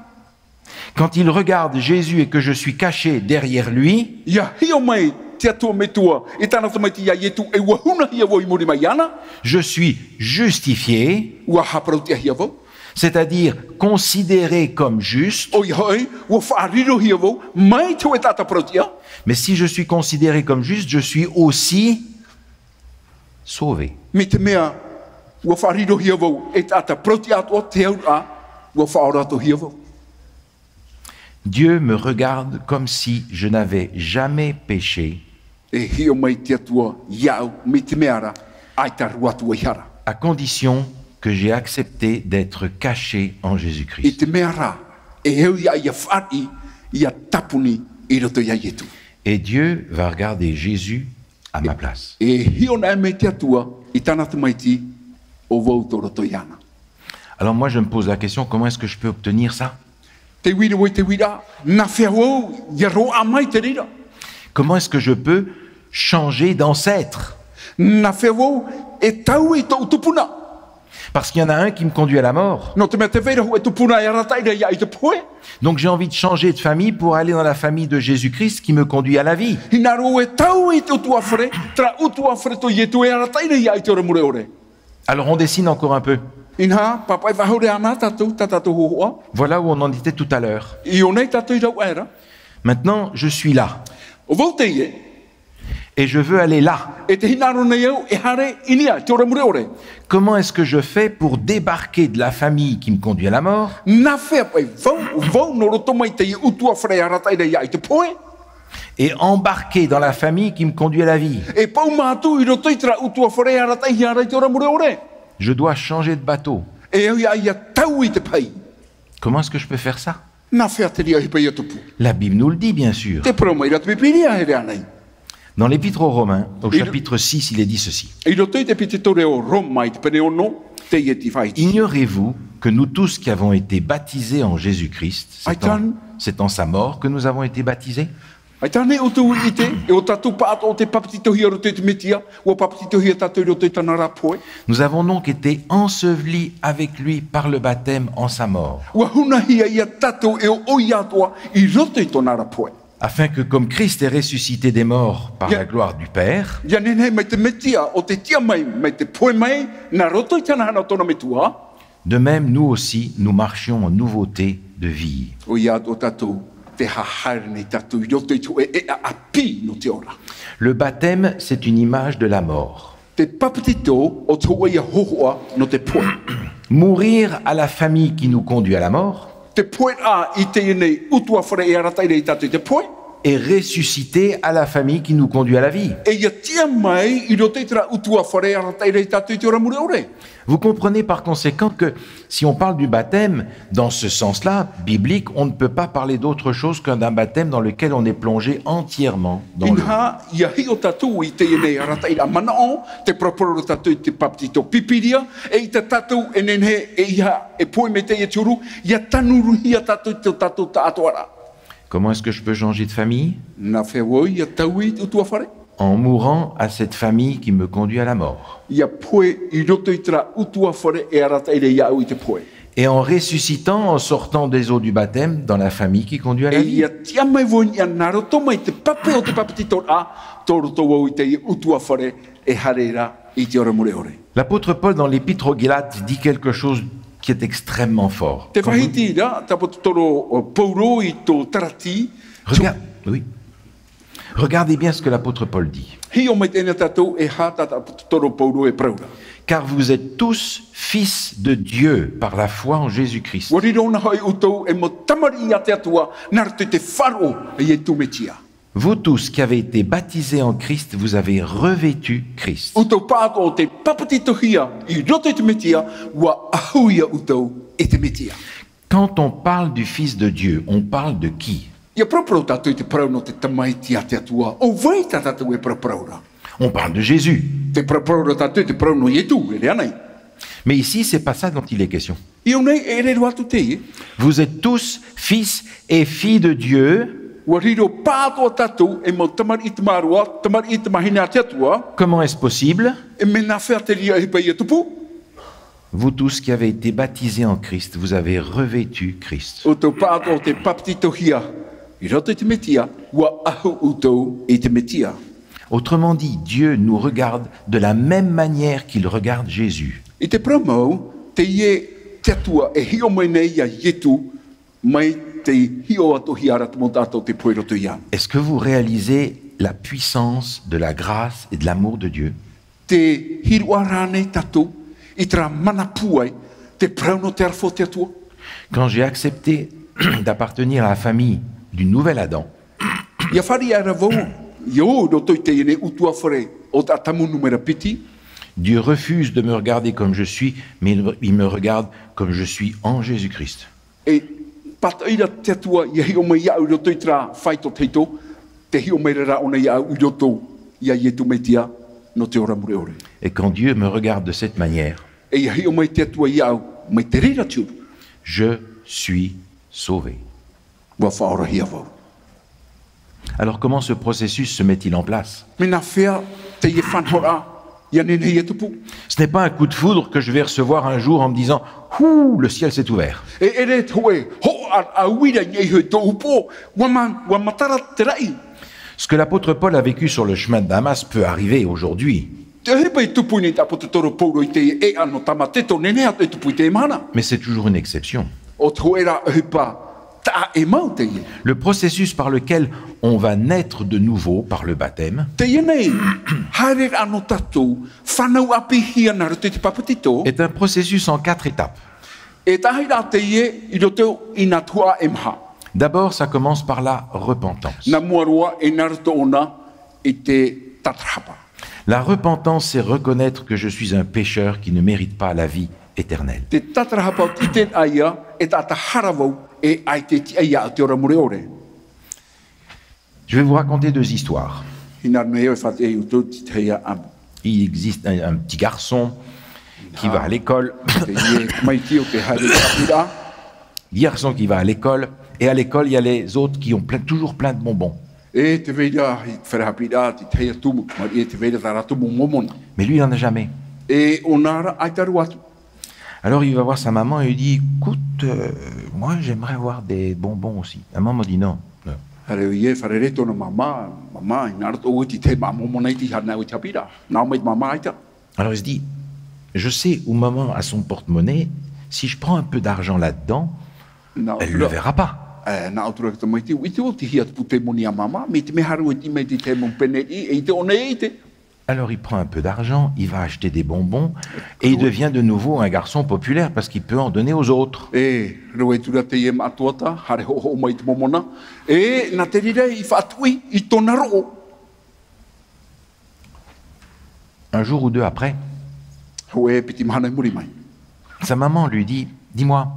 Quand il regarde Jésus et que je suis caché derrière lui, ʻIa hiʻo mai te Atua Metua i tāna tamaiti iā Ietu, e ʻua hunahia vau i muri mai iāna. Je suis justifié, ʻUa haʻaparauʻtiʻahia vau. C'est-à-dire considéré comme juste. ʻOia hoʻi, ʻua faʻarirohia vau mai te hōʻē taʻata parautiʻa. Mais si je suis considéré comme juste, je suis aussi sauvé. Mai te mea, ʻua faʻarirohia vau e taʻata parautiʻa atoʻa, te auraʻa, ʻua faʻaora atoʻahia vau. Dieu me regarde comme si je n'avais jamais péché. E hiʻo mai te Atua iāʻu, mai te mea ra, ʻaita roa atu vau i hara. À condition que j'ai accepté d'être caché en Jésus-Christ. I te mea ra, e au iāʻu ʻia fāriʻi, ʻia tāpuni i roto iā Ietu. Et Dieu va regarder Jésus à ma place. E hiʻo anaʻe mai te Atua i tāna tamaiti, ʻo vau tō roto iāna. Alors moi, je me pose la question, comment est-ce que je peux obtenir ça ? Tē vai ra vau i te uiraʻa, nā hea vau ʻia roaʻa mai te reira. Comment est-ce que je peux changer d'ancêtre ? Nā hea vau e taui i tōʻu tupuna. Parce qu'il y en a un qui me conduit à la mort. Nō te mea tē vai ra hōʻē tupuna e arataʻi ra iāʻu i te pohe. Donc j'ai envie de changer de famille pour aller dans la famille de Jésus-Christ qui me conduit à la vie. Hinaʻaro e taui i te ʻutuāfare, terā ʻutuāfare tō Ietu e arataʻi ra iāʻu i te ora mure ʻore. Alors on dessine encore un peu. Inaha, pāpaʻi faʻahou ana tātou, tā tātou hōhoʻa. Voilà où on en était tout à l'heure. I ʻō nei tātou i rave ra. Maintenant, je suis là. ʻO vau teie. Et je veux aller là. E tē hinaʻaro nei au e haere i niʻa i te ora mure ʻore. Comment est-ce que je fais pour débarquer de la famille qui me conduit à la mort ? Nā fea paʻi vau, vau nō roto mai i teie ʻutuāfare e arataʻi ra iāʻu i te pohe. Et embarquer dans la famille qui me conduit à la vie. E pau mātou i roto i terā ʻutuāfare e arataʻihia ra i te ora mure ʻore. Je dois changer de bateau. E au ia, ia taui i te pahi. Comment est-ce que je peux faire ça ? Nā fea te reira e paʻi ia tupu. La Bible nous le dit, bien sûr. Tē parau mai ra te Pīpīria e rave nei. Dans l'Épître aux Romains, au I ro- chapitre six, il est dit ceci. I roto i te ʻepitola o Roma i te pene ono, teie te faʻaʻite. Ignorez-vous que nous tous qui avons été baptisés en Jésus-Christ, c'est en, Aitana. C'est en sa mort que nous avons été baptisés ? Aitana, ʻoutou i ʻite, e ʻo tātou pāʻatoʻa tei papetitohia i roto i te Mesia, ʻua papetitohia tātou i roto i tāna ra pohe. Nous avons donc été ensevelis avec lui par le baptême en sa mort. ʻUa hunahia ia tātou e ʻo ʻoia atoʻa i roto i tōna ra pohe. Afin que, comme Christ est ressuscité des morts par Ia- la gloire du Père, Ia nehenehe mai te Mesia ʻo tē tiʻa mai, mai te pohe mai, nā roto i te hanahana o tōna Metua. De même, nous aussi, nous marchions en nouveauté de vie. ʻOia atoʻa tātou, tē haere nei tātou i roto i te hōʻē ʻēʻa ʻāpī nō te ora. Le baptême, c'est une image de la mort. Te papetito ʻo te hōʻē hōhoʻa nō te pohe. Mourir à la famille qui nous conduit à la mort. Te pohe ra i teie nei ʻutuāfare e arataʻi ra ia tātou i te pohe. Et ressusciter à la famille qui nous conduit à la vie. E ia tiʻa mai i roto i terā ʻutuāfare e arataʻi ra ia tātou i te ora mure ʻore. Vous comprenez par conséquent que si on parle du baptême, dans ce sens-là, biblique, on ne peut pas parler d'autre chose que d'un baptême dans lequel on est plongé entièrement dans l'eau. Inaha, ia hiʻo tātou i teie nei arataʻiraʻa manaʻo, tē paraparau ra tātou i te papetito Pīpīria, e ʻaita tātou e nehenehe e ʻeiaha e pohe mai teie te huru, ia tanuruhia tātou i tō tātou taʻatoʻaraʻa. Comment est-ce que je peux changer de famille ? Nā fea vau ia taui i te ʻutuāfare ? En mourant à cette famille qui me conduit à la mort. Ia pohe i roto i terā ʻutuāfare e arataʻi ra iāʻu i te pohe. Et en ressuscitant, en sortant des eaux du baptême, dans la famille qui conduit à la vie. E ia tiʻa mai vau i niʻa nā roto mai i te pape o te papetitoraʻa, tō roto vau i teie ʻutuāfare e haere ra i te ora mure ʻore. L'apôtre Paul, dans l'Épître aux Galates, dit quelque chose qui est extrêmement fort. Te Quand vous faʻaʻite ra, te ʻāpōsetolo Paulo i tō Galati. Regarde, oui. Regardez bien ce que l'apôtre Paul dit. Hiʻo mai teie tātou e aha tā te ʻāpōsetolo Paulo e parau ra. Car vous êtes tous fils de Dieu par la foi en Jésus-Christ. ʻUa riro na hoʻi ʻoutou e mau tamariʻi a te Atua, nā roto i te faʻaroʻo ia Iesu Mesia. Vous tous qui avez été baptisés en Christ, vous avez revêtu Christ. ʻOutou pāʻatoʻa tei papetitohia i roto i te Mesia, ʻua ʻahu ia ʻoutou i te Mesia. Quand on parle du Fils de Dieu, on parle de qui ? Ia paraparau tātou i te parau nō te Tamaiti a te Atua, ʻo vai tā tātou e paraparau ra ? On parle de Jésus. Tē paraparau ra tātou i te parau nō Iesu, e rave nei. Mais ici, c'est pas ça dont il est question. I ʻō nei, e ʻere roa atu teie. Vous êtes tous fils et filles de Dieu. ʻUa riro pāʻatoʻa tātou e mau tamariʻi tamāroa, tamariʻi tamāhine a te Atua. Comment est-ce possible ? E mea nā fea te reira e paʻi ia tupu ? Vous tous qui avez été baptisés en Christ, vous avez revêtu Christ. ʻOutou pāʻatoʻa tei papetitohia i roto i te Mesia, ʻua ʻahu ʻoutou i te Mesia. Autrement dit, Dieu nous regarde de la même manière qu'il regarde Jésus. I te parau mau, teie te Atua e hiʻo mai nei ia Iesu, mai tei hiʻo atoʻahia ra te mau taʻata tei pohe i roto ia. Est-ce que vous réalisez la puissance de la grâce et de l'amour de Dieu ? Tē hiroʻa ra ānei tātou i terā mana pūai, te parau nō te aroha o te Atua ? Quand j'ai accepté d'appartenir à la famille du nouvel Adam, Ia fāriʻi aʻera vau, ia ō i roto i teie nei ʻutuāfare o te Atamu numera piti. Dieu refuse de me regarder comme je suis, mais il me, il me regarde comme je suis en Jésus-Christ. E pātoʻi ra te Atua ia hiʻo mai iāʻu i roto i terā faito tahito, tē hiʻo mai ra ʻōna iāʻu i roto ia Iesu Mesia nō te ora mure ʻore. Et quand Dieu me regarde de cette manière, E ia hiʻo mai te Atua iāʻu, mai te reira te huru. Je suis sauvé. ʻUa faʻaorahia vau. Alors comment ce processus se met-il en place ? Mea nā fea teie faʻanahoraʻa ia nehenehe ia tupu ? Ce n'est pas un coup de foudre que je vais recevoir un jour en me disant, « Ouh, le ciel s'est ouvert. » E ʻere te hōʻē hōʻē ʻāuira i niʻa iho i tōʻu upoʻo, ʻua ma-, ʻua matara te raʻi. Ce que l'apôtre Paul a vécu sur le chemin de Damas peut arriver aujourd'hui. Te ʻohipa i tupu nei te ʻāpōsetolo Paulo i teie ʻēʻa nō Tāmāteto, nehenehe atoʻa e tupu i teie mahana. Mais c'est toujours une exception. ʻO te hōʻē rā ʻohipa taʻa ʻē mau teie. Le processus par lequel on va naître de nouveau par le baptême Teie nei, haereraʻa nō tātou, fānau ʻāpīhia nā roto i te pāpetito, est un processus en quatre étapes. E tahi rā teie i roto i nā tuhaʻa e maha. D'abord, ça commence par la repentance. Nā mua roa, e nā roto ʻōna i te tātarahapa. La repentance, c'est reconnaître que je suis un pécheur qui ne mérite pas la vie éternelle. Te tātarahapa ʻo te ʻite ïa, e taʻata hara vau, e ʻaita e tiʻa iāʻu te ora mure ʻore. Je vais vous raconter deux histoires. Hinaʻaro nei au e faʻaʻite iā ʻoutou i te tahi ʻāʻamu. Il existe un, un petit garçon qui va à l'école. Teie tamaiti ʻo tē haere i te haʻapiʻiraʻa. Petit garçon qui va à l'école, et à l'école, il y a les autres qui ont plein, toujours plein de bonbons. E tē vai ra i te fare haʻapiʻiraʻa te tahi tumu tamariʻi, e tē vai ra tā rātou mau momona. Mais lui, il en a jamais. E ʻōna rā, ʻaita roa atu. Alors il va voir sa maman et il dit, « Écoute, euh, moi j'aimerais avoir des bonbons aussi. » La maman dit, « Non. » Haere ʻoia e fārerei i tōna māmā, māmā, hinaʻaro atoʻa vau i te tahi mau momona ʻaita i haere nā ʻoe i te haʻapiʻiraʻa. Nā ʻō mai te māmā, ʻaita. Alors il se dit, « Je sais où maman a son porte-monnaie, si je prends un peu d'argent là-dedans, elle ne le verra pas. ʻE, nā ʻō atu ra te tamaiti, ʻite vau te hia te pūtē moni a māmā, mai te mea haere au e tiʻi mai i te tahi mau pene riʻi, e ʻite ʻōna e ʻite. » Alors il prend un peu d'argent, il va acheter des bonbons, et il devient de nouveau un garçon populaire parce qu'il peut en donner aux autres. E rave atu ra teie māʻa tuata, haere hoʻohoʻo mai i te momona. E nā te reira i faʻatuʻi i tōna roʻo. Un jour ou deux après, Hōʻē piti mahana i muri mai. Sa maman lui dit, « Dis-moi,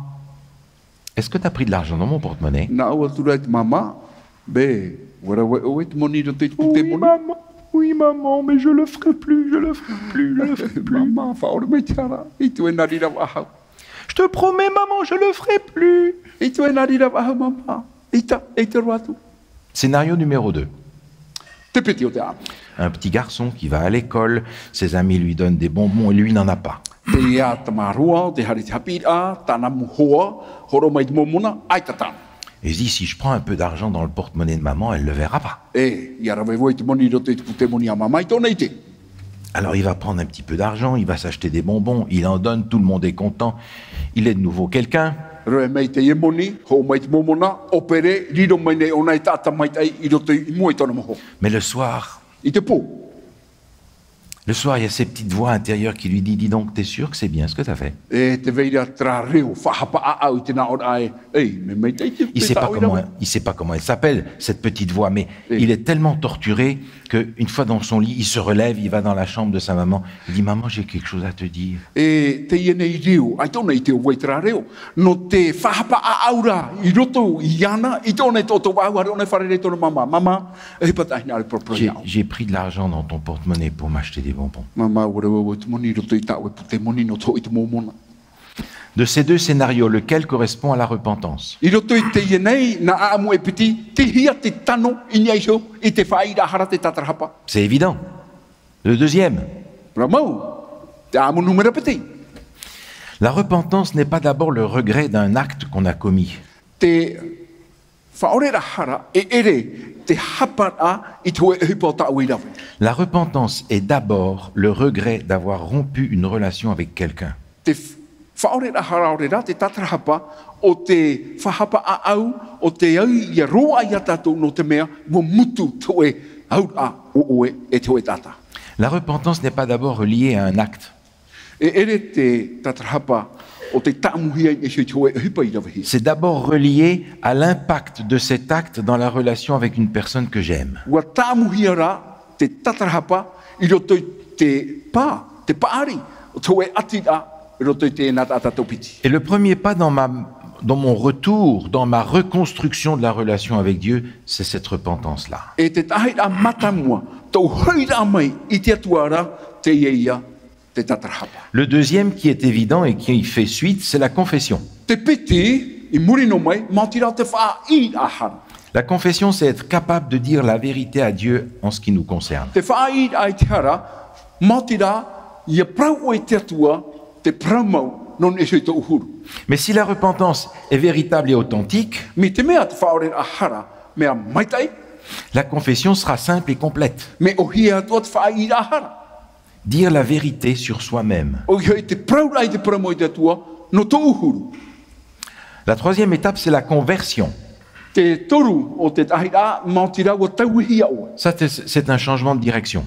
est-ce que t'as pris de l'argent dans mon porte-monnaie ? » Nā ʻō atu ra i te māmā, « Bē, ʻua rave ʻoe i te moni i roto i te pūtē moni ? » « Oui, maman. Oui, maman, mais je le ferai plus, je le ferai plus, je le ferai plus. » « Māmā, faʻaʻore mai te hara, ʻeita vau e nā reira faʻahou. » « Je te promets, maman, je le ferai plus. » « ʻEita vau e nā reira faʻahou, māmā. ʻEita, ʻeita roa atu. » Scénario numéro deux. Te piti o te ʻāʻamu. Un petit garçon qui va à l'école, ses amis lui donnent des bonbons et lui n'en a pas. Teie tamaroa, tē haere i te haʻapiʻiraʻa, tāna mau hoa, hōroʻa mai te momona, ʻaita tāna. Il se dit, « Si je prends un peu d'argent dans le porte-monnaie de maman, elle le verra pas. » E, ʻia rave vau i te moni i roto i te pūtē moni a māmā, ʻeita ʻōna e ʻite. Alors il va prendre un petit peu d'argent, il va s'acheter des bonbons, il en donne, tout le monde est content, il est de nouveau quelqu'un. Rave mai teie moni, hōroʻa mai te momona, ʻōpere, riro mai nei ʻōna e taʻata maitaʻi i roto i mua i tōna mau hoa. Mais le soir, I te pō. Le soir, il y a cette petite voix intérieure qui lui dit, « Dis donc, t'es sûr que c'est bien ce que t'as fait ? » E tē vai ra terā reo faʻahapa ʻāʻau i te nāʻōraʻa ē, « Ei, mea maitaʻi te, te tāʻu i rave. » Il sait pas comment, il sait pas comment elle s'appelle, cette petite voix, mais il est tellement torturé que, une fois dans son lit, il se relève, il va dans la chambre de sa maman, il dit, « Maman, j'ai quelque chose à te dire. » E teie nei reo, ʻaita ʻōna e ʻite ʻo vai terā reo. Nō te faʻahapa ʻāʻau ra i roto iāna, ʻeita ʻōna e taʻoto faʻahou, haere ʻōna e fārerei i tōna māmā, « Māmā, e hapa tāʻu hinaʻaro e parapara iāʻu. J'ai, j'ai pris de l'argent dans ton porte-monnaie pour m'acheter des bonbons. » « Māmā, ʻua rave vau i te moni i roto i tāʻu pūtē moni nō te hōʻē mau momona. » De ces deux scénarios, lequel correspond à la repentance ? I roto i teie nei nā ʻāʻamu e piti, tei hea te tano i niʻa iho i te faʻaʻiteraʻa hara, te tātarahapa ? C'est évident. Le deuxième. Rā mau, te ʻāʻamu nūmera piti. La repentance n'est pas d'abord le regret d'un acte qu'on a commis. Te faʻaʻoreraʻa hara e ʻere te haparaʻa i te hōʻē ʻohipa o tāʻu i rave. La repentance est d'abord le regret d'avoir rompu une relation avec quelqu'un. Te f-, faʻaʻoreraʻa hara ʻaore rā te tātarahapa, ʻo te faʻahapa ʻāʻau, ʻo te au ʻia roaʻa iā tātou nō te mea ʻua mutu te hōʻē auraʻa o ʻoe e te hōʻē taʻata. La repentance n'est pas d'abord liée à un acte. E ʻere te tātarahapa ʻo tei tāʻamuhia i niʻa iho i te hōʻē ʻohipa i ravehia. C'est d'abord relié à l'impact de cet acte dans la relation avec une personne que j'aime. ʻUa tāʻamuhia rā te tātarahapa i roto i te pā, te paʻari o te hōʻē ʻatiraʻa i roto i teie nā taʻata tau piti. Et le premier pas dans ma, dans mon retour, dans ma reconstruction de la relation avec Dieu, c'est cette repentance-là. E te tahi rā mātāmua, tōʻu hoʻiraʻa mai i te Atua ra, teie ïa te tātarahapa. Le deuxième qui est évident et qui fait suite, c'est la confession. Te piti, i muri noa mai, maoti rā te faʻaʻiteraʻa hara. La confession, c'est être capable de dire la vérité à Dieu en ce qui nous concerne. Te faʻaʻiteraʻa i te hara, maoti rā, ʻia parau ʻoe i te Atua te parau mau nō niʻa iho i tōʻu huru. Mais si la repentance est véritable et authentique, Mai te mea te faʻaʻoreraʻa hara mea maitaʻi, la confession sera simple et complète. Mea ʻōhie atoʻa te faʻaʻiteraʻa hara. Dire la vérité sur soi-même. ʻOia hoʻi te parauraʻa i te parau mai te Atua, nō tōʻu huru. La troisième étape, c'est la conversion. Te toru o te tahi rā, maoti rā ʻua tauihia ʻoe. Ça, c'est, c'est un changement de direction.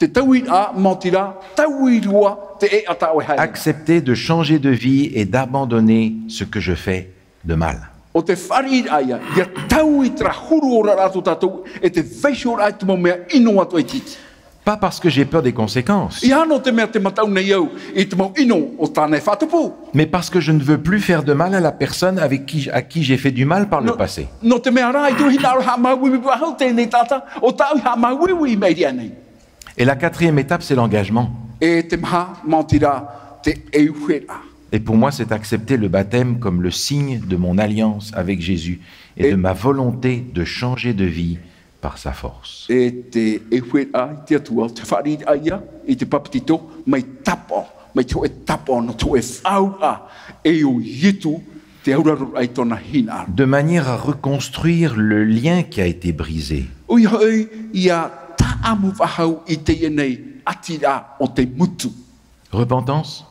Te tauiraʻa, maoti rā, taui roa te ʻēʻa tā ʻoe haere. Accepter de changer de vie et d'abandonner ce que je fais de mal. ʻO te fāriʻiraʻa ia, ia taui terā huru oraraʻa tō tātou, e te vaiihoraʻa i te mau mea ʻino atoʻa iti. Pas parce que j'ai peur des conséquences, ʻEiaha nō te mea tē mataʻu nei au i te mau ʻino o tāna e faʻatupu. Mais parce que je ne veux plus faire de mal à la personne avec qui, à qui j'ai fait du mal par le passé. Nō te mea rā, ʻaita e hinaʻaro e haʻamāuiui faʻahou teie nei taʻata, ʻo tāʻu i haʻamāuiui i maʻiri aʻe nei. Et la quatrième étape, c'est l'engagement. E te maha, maoti rā te ʻeuheraʻa. Et pour moi, c'est accepter le baptême comme le signe de mon alliance avec Jésus et de ma volonté de changer de vie par sa force. E te ʻeuheraʻa i te Atua, te fāriʻiraʻa ia i te papetito, mai tāpaʻo, mai te hōʻē tāpaʻo, nō te hōʻē faʻaauraʻa, e ʻo Ietu, te auraroraʻa i tōna hinaʻaro. De manière à reconstruire le lien qui a été brisé. ʻOia hoʻi, ia tāʻamu faʻahou i teie nei ʻatiraʻa o te mutu. Repentance.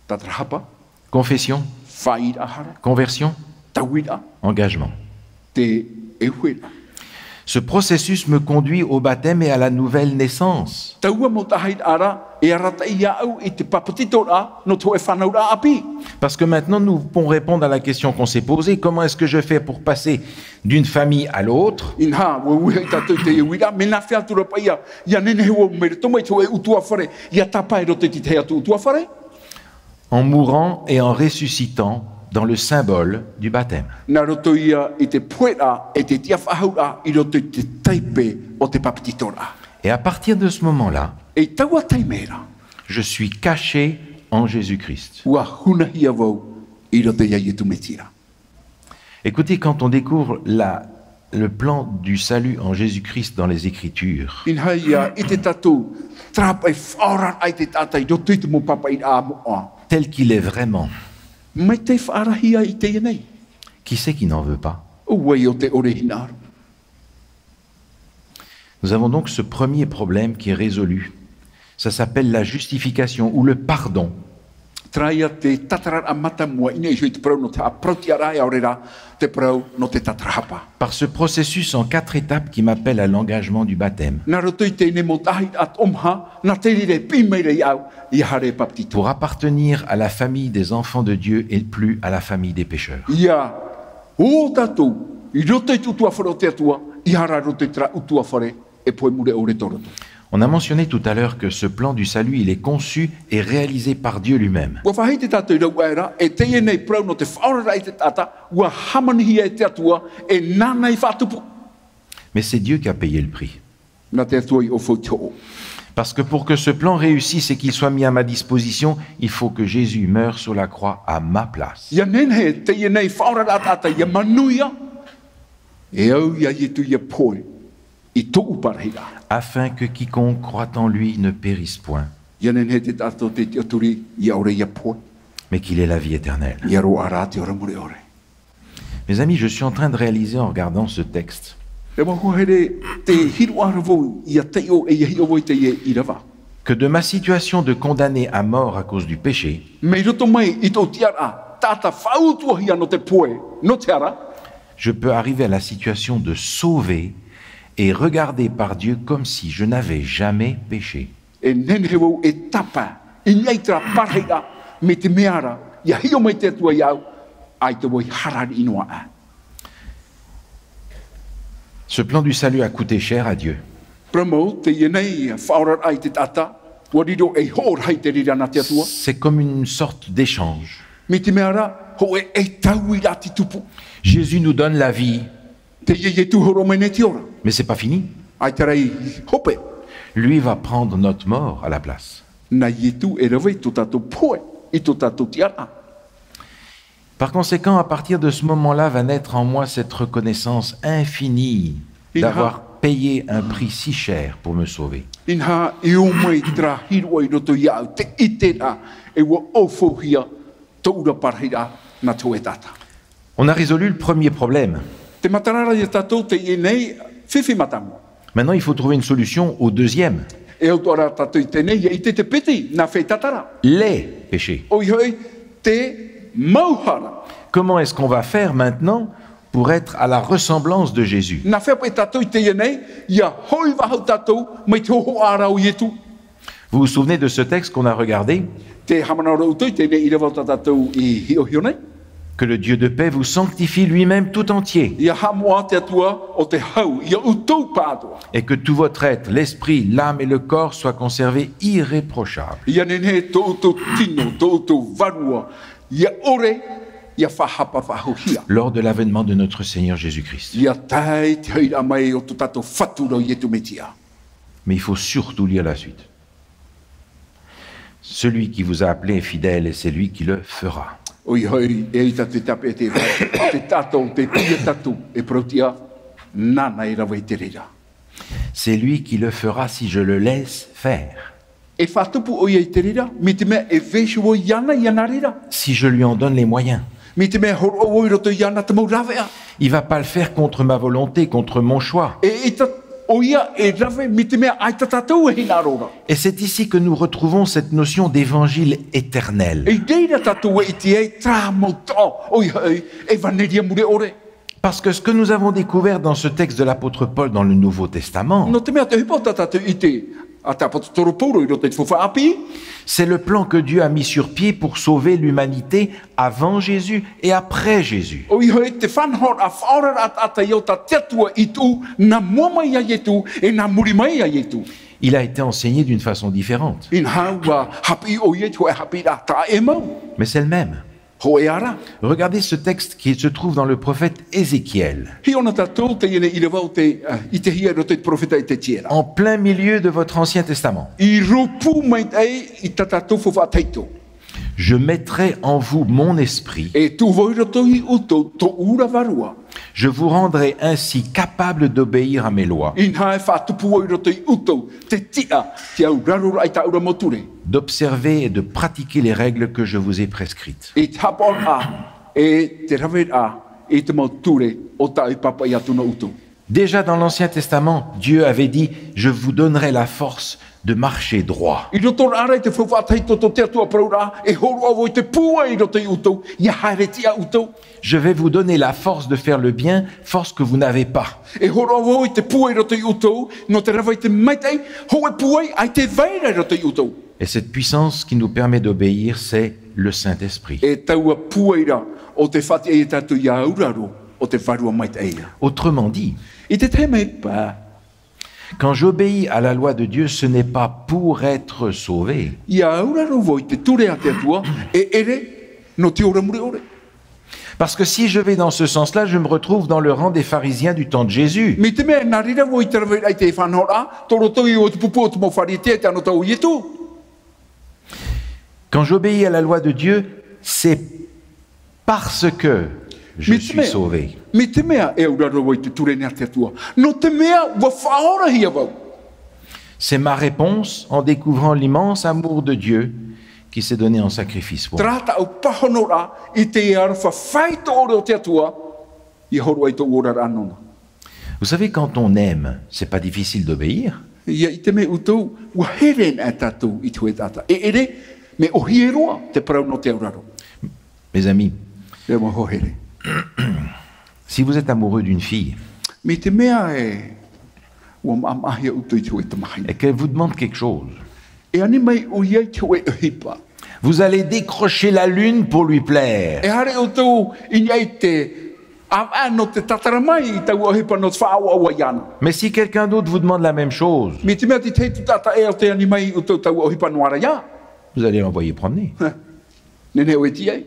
Tātarahapa. Confession. Fāriʻiraʻa. Conversion. Tauiraʻa. Engagement. Te ʻeuheraʻa. Ce processus me conduit au baptême et à la nouvelle naissance. Taua mau tāhiraʻa ra, e arataʻi ia au i te papetitoraʻa, nō te hōʻē fānauraʻa ʻāpī. Parce que maintenant, nous pouvons répondre à la question qu'on s'est posée, comment est-ce que je fais pour passer d'une famille à l'autre? Inaha, ʻua uiuiʻa tātou i teie uiraʻa, mea nā hea atu ra paʻi ia, ia nehenehe vau mai roto mai te hōʻē ʻutuāfare, ia tāpae i roto i te tahi atu ʻutuāfare. En mourant et en ressuscitant dans le symbole du baptême. Nā roto ia i te poheraʻa, e te tiʻafaʻahouraʻa, i roto i te taipe o te papetitoraʻa. Et à partir de ce moment-là, E taua taime ra. Je suis caché en Jésus-Christ. ʻUa hunahia vau i roto ia Ietu Metia. Écoutez, quand on découvre la, le plan du salut en Jésus-Christ dans les Écritures, Inaha ia, i te tātou, terā paʻi faʻaoraraʻa i te taʻata i roto i te mau pāpaʻiraʻa moʻa. Tel qu'il est vraiment, Mai te faʻaarahia i teie nei. Qui c'est qui n'en veut pas? ʻO vai ʻo tē ʻore e hinaʻaro? Nous avons donc ce premier problème qui est résolu. Ça s'appelle la justification ou le pardon. Terā ia te tātararaʻa mātāmua, ʻino iho i te parau nō te haʻaparautiʻaraʻa, ʻaore rā te parau nō te tātarahapa. Par ce processus en quatre étapes qui m'appelle à l'engagement du baptême. Nā roto i teie nei mau tāhiraʻa toʻomaha, nā te reira e piʻi mai ra ia au, ia haere e papetito. Pour appartenir à la famille des enfants de Dieu et plus à la famille des pécheurs. Ia ō tātou, i roto i te ʻutuāfare o te Atua, ia haere i roto i terā ʻutuāfare e pohe mure ʻore tō roto. On a mentionné tout à l'heure que ce plan du salut, il est conçu et réalisé par Dieu lui-même. ʻUa faʻaʻite tātou i rāveʻa ra, e teie nei parau nō te faʻaoraraʻa i te taʻata, ʻua hāmanihia e te Atua, e nāna i faʻatupu. Mais c'est Dieu qui a payé le prix. Nā te Atua i ʻōfau i te hoʻo. Parce que pour que ce plan réussisse et qu'il soit mis à ma disposition, il faut que Jésus meure sur la croix à ma place. Ia nehenehe teie nei faʻaoraraʻa taʻata ia manuia, e au ia Ietu ia pohe i tōʻu parahiraʻa. Afin que quiconque croit en lui ne périsse point. Ia nehenehe te taʻata tē tiʻaturi ia ʻore ia pohe. Mais qu'il ait la vie éternelle. Ia roaʻa ra te ora mure ʻore. Mes amis, je suis en train de réaliser en regardant ce texte E mau hoa here, tē hiroʻa ra vau ia taiʻo e ia hiʻo vau i teie ʻīrava. Que de ma situation de condamné à mort à cause du péché, Mai roto mai i tōʻu tiʻaraʻa, taʻata faʻautuahia nō te pohe, nō te ara, je peux arriver à la situation de sauvé et regardé par Dieu comme si je n'avais jamais péché. E nehenehe vau e tāpae i niʻa i terā parahiraʻa, mai te mea ra, ia hiʻo mai te Atua ia au, ʻaita vau i harariʻi noa aʻe. Ce plan du salut a coûté cher à Dieu. Parau mau, teie nei faʻaoraraʻa i te taʻata, ʻua riro ei hoʻo rahi te reira nā te Atua. C'est comme une sorte d'échange. Mai te mea ra, hōʻē, ei tauiraʻa te tupu. Jésus nous donne la vie. Teie Ietu e hōroʻa mai nei te ora. Mais c'est pas fini. ʻAita rā i hope. Lui va prendre notre mort à la place. Nā Ietu e rave tō tātou pohe i tō tātou tiʻaraʻa. Par conséquent, à partir de ce moment-là, va naître en moi cette reconnaissance infinie Inaha. D'avoir payé un prix si cher pour me sauver. Inaha, e ō mai terā hiroʻa i roto ia au, te ʻiteraʻa, e ʻua ʻōfauhia tōʻu ra parahiraʻa nā te hōʻē taʻata. On a résolu le premier problème. Tē matara ra ia tātou teie nei fifi mātāmua. Maintenant, il faut trouver une solution au deuxième. E au atoʻa rā tātou i teie nei, ʻia ʻite te piti, nā fea i tātara. Les péchés. ʻOia hoʻi, te mau hara. Comment est-ce qu'on va faire maintenant pour être à la ressemblance de Jésus ? Nā fea paʻi tātou i teie nei, ʻia hoʻi faʻahou tātou, mai te hōhoʻa ra o Ietu. Vous vous souvenez de ce texte qu'on a regardé ? Tē haʻamanaʻo ra ʻoutou i teie nei ʻīrava tā tātou i hiʻohiʻo nei. Que le Dieu de paix vous sanctifie lui-même tout entier. ʻIa haʻamoʻa te Atua o te hau, ia ʻoutou pāʻatoʻa. Et que tout votre être, l'esprit, l'âme et le corps soient conservés irréprochables. ʻIa nehenehe tō ʻoutou tino, tō ʻoutou vārua, ʻia ʻore, ʻia faʻahapa faʻahouhia. Lors de l'avènement de notre Seigneur Jésus-Christ. ʻIa tae i te hoʻiraʻa mai o tō tātou Fatu ra ʻo Ietu Metia. Mais il faut surtout lire la suite. Celui qui vous a appelé est fidèle et c'est lui qui le fera. ʻOia hoʻi, e ʻaita te tāpeʻa te rā, te taʻata tei piʻi tātou, e parauhia, nāna e rave i te reira. C'est lui qui le fera si je le laisse faire. E faʻatupu ʻoia i te reira, mai te mea e vaiiho vau iāna, iāna reira. Si je lui en donne les moyens. Mai te mea e hōroʻa vau i roto iāna te mau rāveʻa. Il va pas le faire contre ma volonté, contre mon choix. E ʻaita ʻoia e rave, mai te mea ʻaita tātou e hinaʻaro ra. Et c'est ici que nous retrouvons cette notion d'évangile éternel. E i reira tātou e ʻite ai terā mau taʻo, ʻoia hoʻi, ʻevaneria mure ʻore. Parce que ce que nous avons découvert dans ce texte de l'apôtre Paul dans le Nouveau Testament, Nō te mea te ʻohipa tā tātou i ʻite, a te ʻāpōsetolo Paulo i roto i te faufaʻa ʻāpī. C'est le plan que Dieu a mis sur pied pour sauver l'humanité avant Jésus et après Jésus. ʻOia hoʻi te faʻanahoraʻa, faʻaoraraʻa taʻata ia ʻo tā te Atua i tuʻu, nā mua mai iā Ietu, e nā muri mai iā Ietu. Il a été enseigné d'une façon différente. Inaha, ʻua haʻapiʻi ʻoia i te hōʻē haʻapiʻiraʻa taʻa ʻē mau. Mais c'est le même. Hōʻē ā rā. Regardez ce texte qui se trouve dans le prophète Ézéchiel. Hiʻo na tātou teie nei ʻīrava ʻo tē, eh, ʻitehia i roto i te perofeta Ezekiela. En plein milieu de votre Ancien Testament. I rōpū maitaʻi i tā tātou faufaʻa tahito. Je mettrai en vous mon esprit. E tuʻu vau i roto iā ʻoutou tōʻu ra Vārua. Je vous rendrai ainsi capable d'obéir à mes lois, Inaha e faʻatupu vau i roto iā ʻoutou te tiʻa i te auraroraʻa i tāʻu ra mau ture. D'observer et de pratiquer les règles que je vous ai prescrites. I te haʻapaʻoraʻa, e te raveraʻa, i te mau ture o tāʻu i pāpaʻi atu nō ʻoutou. Déjà dans l'Ancien Testament, Dieu avait dit, je vous donnerai la force de marcher droit. I roto rā i te faufaʻa tahito tō te Atua parau ra, e hōroʻa vau i te pūai i roto iā ʻoutou, ʻia haere tiʻa ʻoutou. Je vais vous donner la force de faire le bien, force que vous n'avez pas. E hōroʻa vau i te pūai i roto iā ʻoutou, nō te rave i te maitaʻi, hōʻē pūai ʻaita e vai ra i roto iā ʻoutou. Et cette puissance qui nous permet d'obéir, c'est le Saint-Esprit. E taua pūai ra, ʻo tē faʻatiʻa ia tātou ʻia auraro, ʻo te Vārua Maitaʻi. Autrement dit, I te tahi mau ʻohipa, quand j'obéis à la loi de Dieu, ce n'est pas pour être sauvé. ʻIa auraro vau i te ture a te Atua, e ʻere, nō te ora mure ʻore. Parce que si je vais dans ce sens-là, je me retrouve dans le rang des pharisiens du temps de Jésus. Mai te mea, nā reira vau i te raveraʻa i te faʻanahoraʻa, tō roto i te pupu o te mau Pharisea i te anotau o Ietu. Quand j'obéis à la loi de Dieu, c'est parce que je suis sauvé. Mai te mea, mai te mea e auraro vau i te ture nei a te Atua. Nō te mea ʻua faʻaorahia vau. C'est ma réponse en découvrant l'immense amour de Dieu qui s'est donné en sacrifice pour moi. Terā tāʻu pāhonoraʻa i te aroha faʻaitoito o te Atua, ʻia hōroʻa i tōʻu oraraʻa nōna. Vous savez, quand on aime, c'est pas difficile d'obéir. ʻIa ʻite mai ʻoutou, ʻua here anaʻe tātou i te hōʻē taʻata. E ʻere, mea ʻōhie roa te parau nō te auraro. Mes amis, E mau hoa here. Si vous êtes amoureux d'une fille Mai te mea e, ʻua maʻamaʻahia ʻoutou i te hōʻē tamahine. Et qu'elle vous demande quelque chose, E ani mai ʻoia i te hōʻē ʻohipa. Vous allez décrocher la lune pour lui plaire. E haere ʻoutou i niʻa i te ʻāvaʻe nō te tātara mai i taua ʻohipa nō te faʻaʻoaʻoa iāna. Mais si quelqu'un d'autre vous demande la même chose, Mai te mea te tahi atu taʻata ʻē ʻo tē ani mai i ʻoutou taua ʻohipa noa ra ia. Vous allez l'envoyer promener. Nehenehe ʻoe e tīaʻi.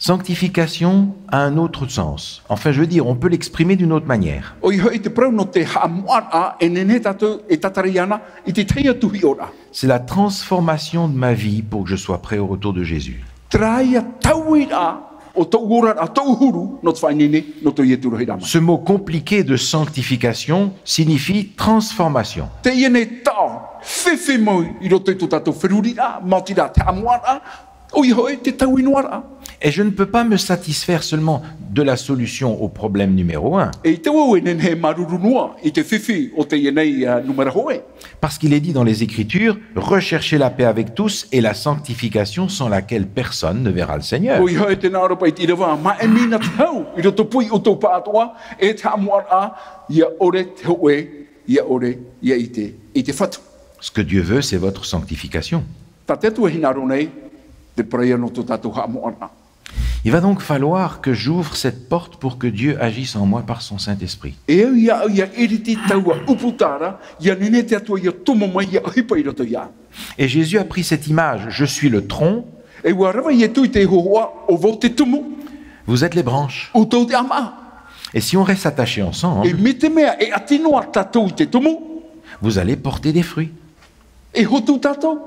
Sanctification a un autre sens. Enfin, je veux dire, on peut l'exprimer d'une autre manière. ʻOia hoʻi te parau nō te haʻamoʻaraʻa, e nehenehe tātou e tātara iāna i te tahi atu hiʻoraʻa. C'est la transformation de ma vie pour que je sois prêt au retour de Jésus. Terā ia tauiraʻa o tōʻu oraraʻa, tōʻu huru, nō te faʻaineine, nō tō Ietu rohi rā mai. Ce mot compliqué de sanctification signifie transformation. Teie nei taʻo fifi mau i roto i tō tātou feruriraʻa, maoti rā te haʻamoʻaraʻa, ʻoia hoʻi te taui noa ra. Et je ne peux pas me satisfaire seulement de la solution au problème numéro un. E ʻite vau e nehenehe e māuruuru noa i te fifi o teie nei, ā, nūmera hōʻē. Parce qu'il est dit dans les Écritures, recherchez la paix avec tous et la sanctification sans laquelle personne ne verra le Seigneur. ʻOia hoʻi, tē nā ʻō ra paʻi i te ʻīrava, māʻimi nā te hau i roto i ʻoutou pāʻatoʻa, e te haʻamoʻaraʻa, ʻia ʻore te hōʻē, ʻia ʻore ʻia ʻite i te Fatu. Ce que Dieu veut, c'est votre sanctification. Tā te Atua e hinaʻaro nei, te parau nō tō tātou haʻamoʻaraʻa. Il va donc falloir que j'ouvre cette porte pour que Dieu agisse en moi par son Saint-Esprit. E au iāʻu ʻia ʻiriti taua ʻūputa ra, ʻia nehenehe te Atua ʻia tomo mai, ʻia ʻohipa i roto iāʻu. Et Jésus a pris cette image, je suis le tronc. E ʻua rave Ietu i te hōhoʻa, ʻo vau te tumu. Vous êtes les branches. ʻO ʻoutou te ʻāmaʻa. Et si on reste attachés ensemble, e mai te mea e ʻati noa tātou i te tumu, vous allez porter des fruits. E hotu tātou.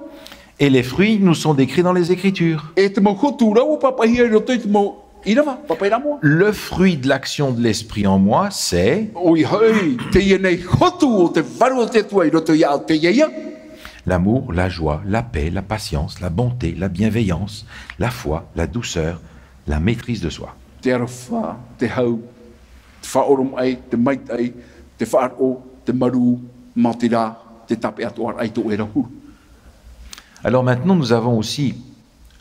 Et les fruits nous sont décrits dans les Écritures. E te mau hotu rā ʻua pāpaʻihia i roto i te mau ʻīrava, pāpaʻi rā mua. Le fruit de l'action de l'Esprit en moi, c'est ʻOia hoʻi, teie nei hotu o te Vārua o te Atua i roto iāʻu, teie ïa. L'amour, la joie, la paix, la patience, la bonté, la bienveillance, la foi, la douceur, la maîtrise de soi. Te aroha, te hau, te faʻaoromaʻi, te maitaʻi, te faʻaroʻo, te marū, maoti rā, te tāpeʻa atoʻa i tō ʻoe ra huru. Alors maintenant, nous avons aussi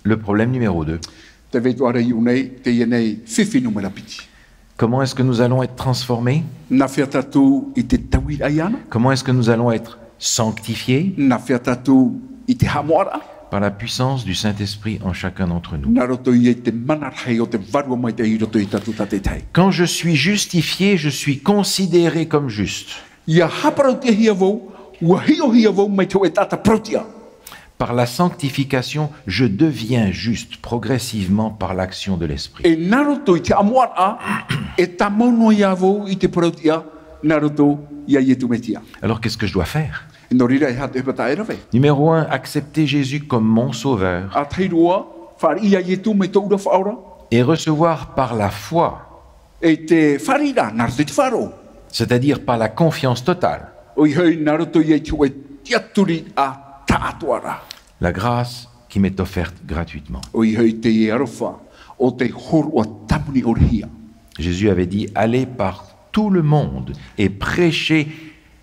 le problème numéro deux. Tē vai atoʻa ra iāʻu nei, teie nei fifi nūmera piti. Comment est-ce que nous allons être transformés ? Nā hea tātou i te tauiraʻa iāna ? Comment est-ce que nous allons être sanctifiés ? Nā hea tātou i te haʻamoʻaraʻa ? Par la puissance du Saint-Esprit en chacun d'entre nous. Nā roto i te mana rahi o te Vārua Maitaʻi i roto iā tātou tātaʻitahi. Quand je suis justifié, je suis considéré comme juste. ʻIa haʻaparauhia vau, ʻua hiʻohia vau mai te hōʻē taʻata parauhia. Par la sanctification, je deviens juste progressivement par l'action de l'Esprit. E nā roto i te haʻamoʻaraʻa, e tāmau noa iā vau i te parauhia, nā roto iā Ietu Metia. Alors, qu'est-ce que je dois faire ? E nō reira, e aha te ʻohipa tāʻu e rave ? Numéro un, accepter Jésus comme mon sauveur. ʻA tahi roa, fāriʻi iā Ietu mai tōʻu ra Faʻaora. Et recevoir par la foi. E te fāriʻi ra, nā roto i te faʻaroʻo. C'est-à-dire par la confiance totale. ʻOia hoʻi, nā roto i te hōʻē tiʻaturi atoʻa ra. La grâce qui m'est offerte gratuitement. ʻOia hoʻi te aroha o te hōroʻa tāmoni ʻore hia. Jésus avait dit, allez par tout le monde et prêchez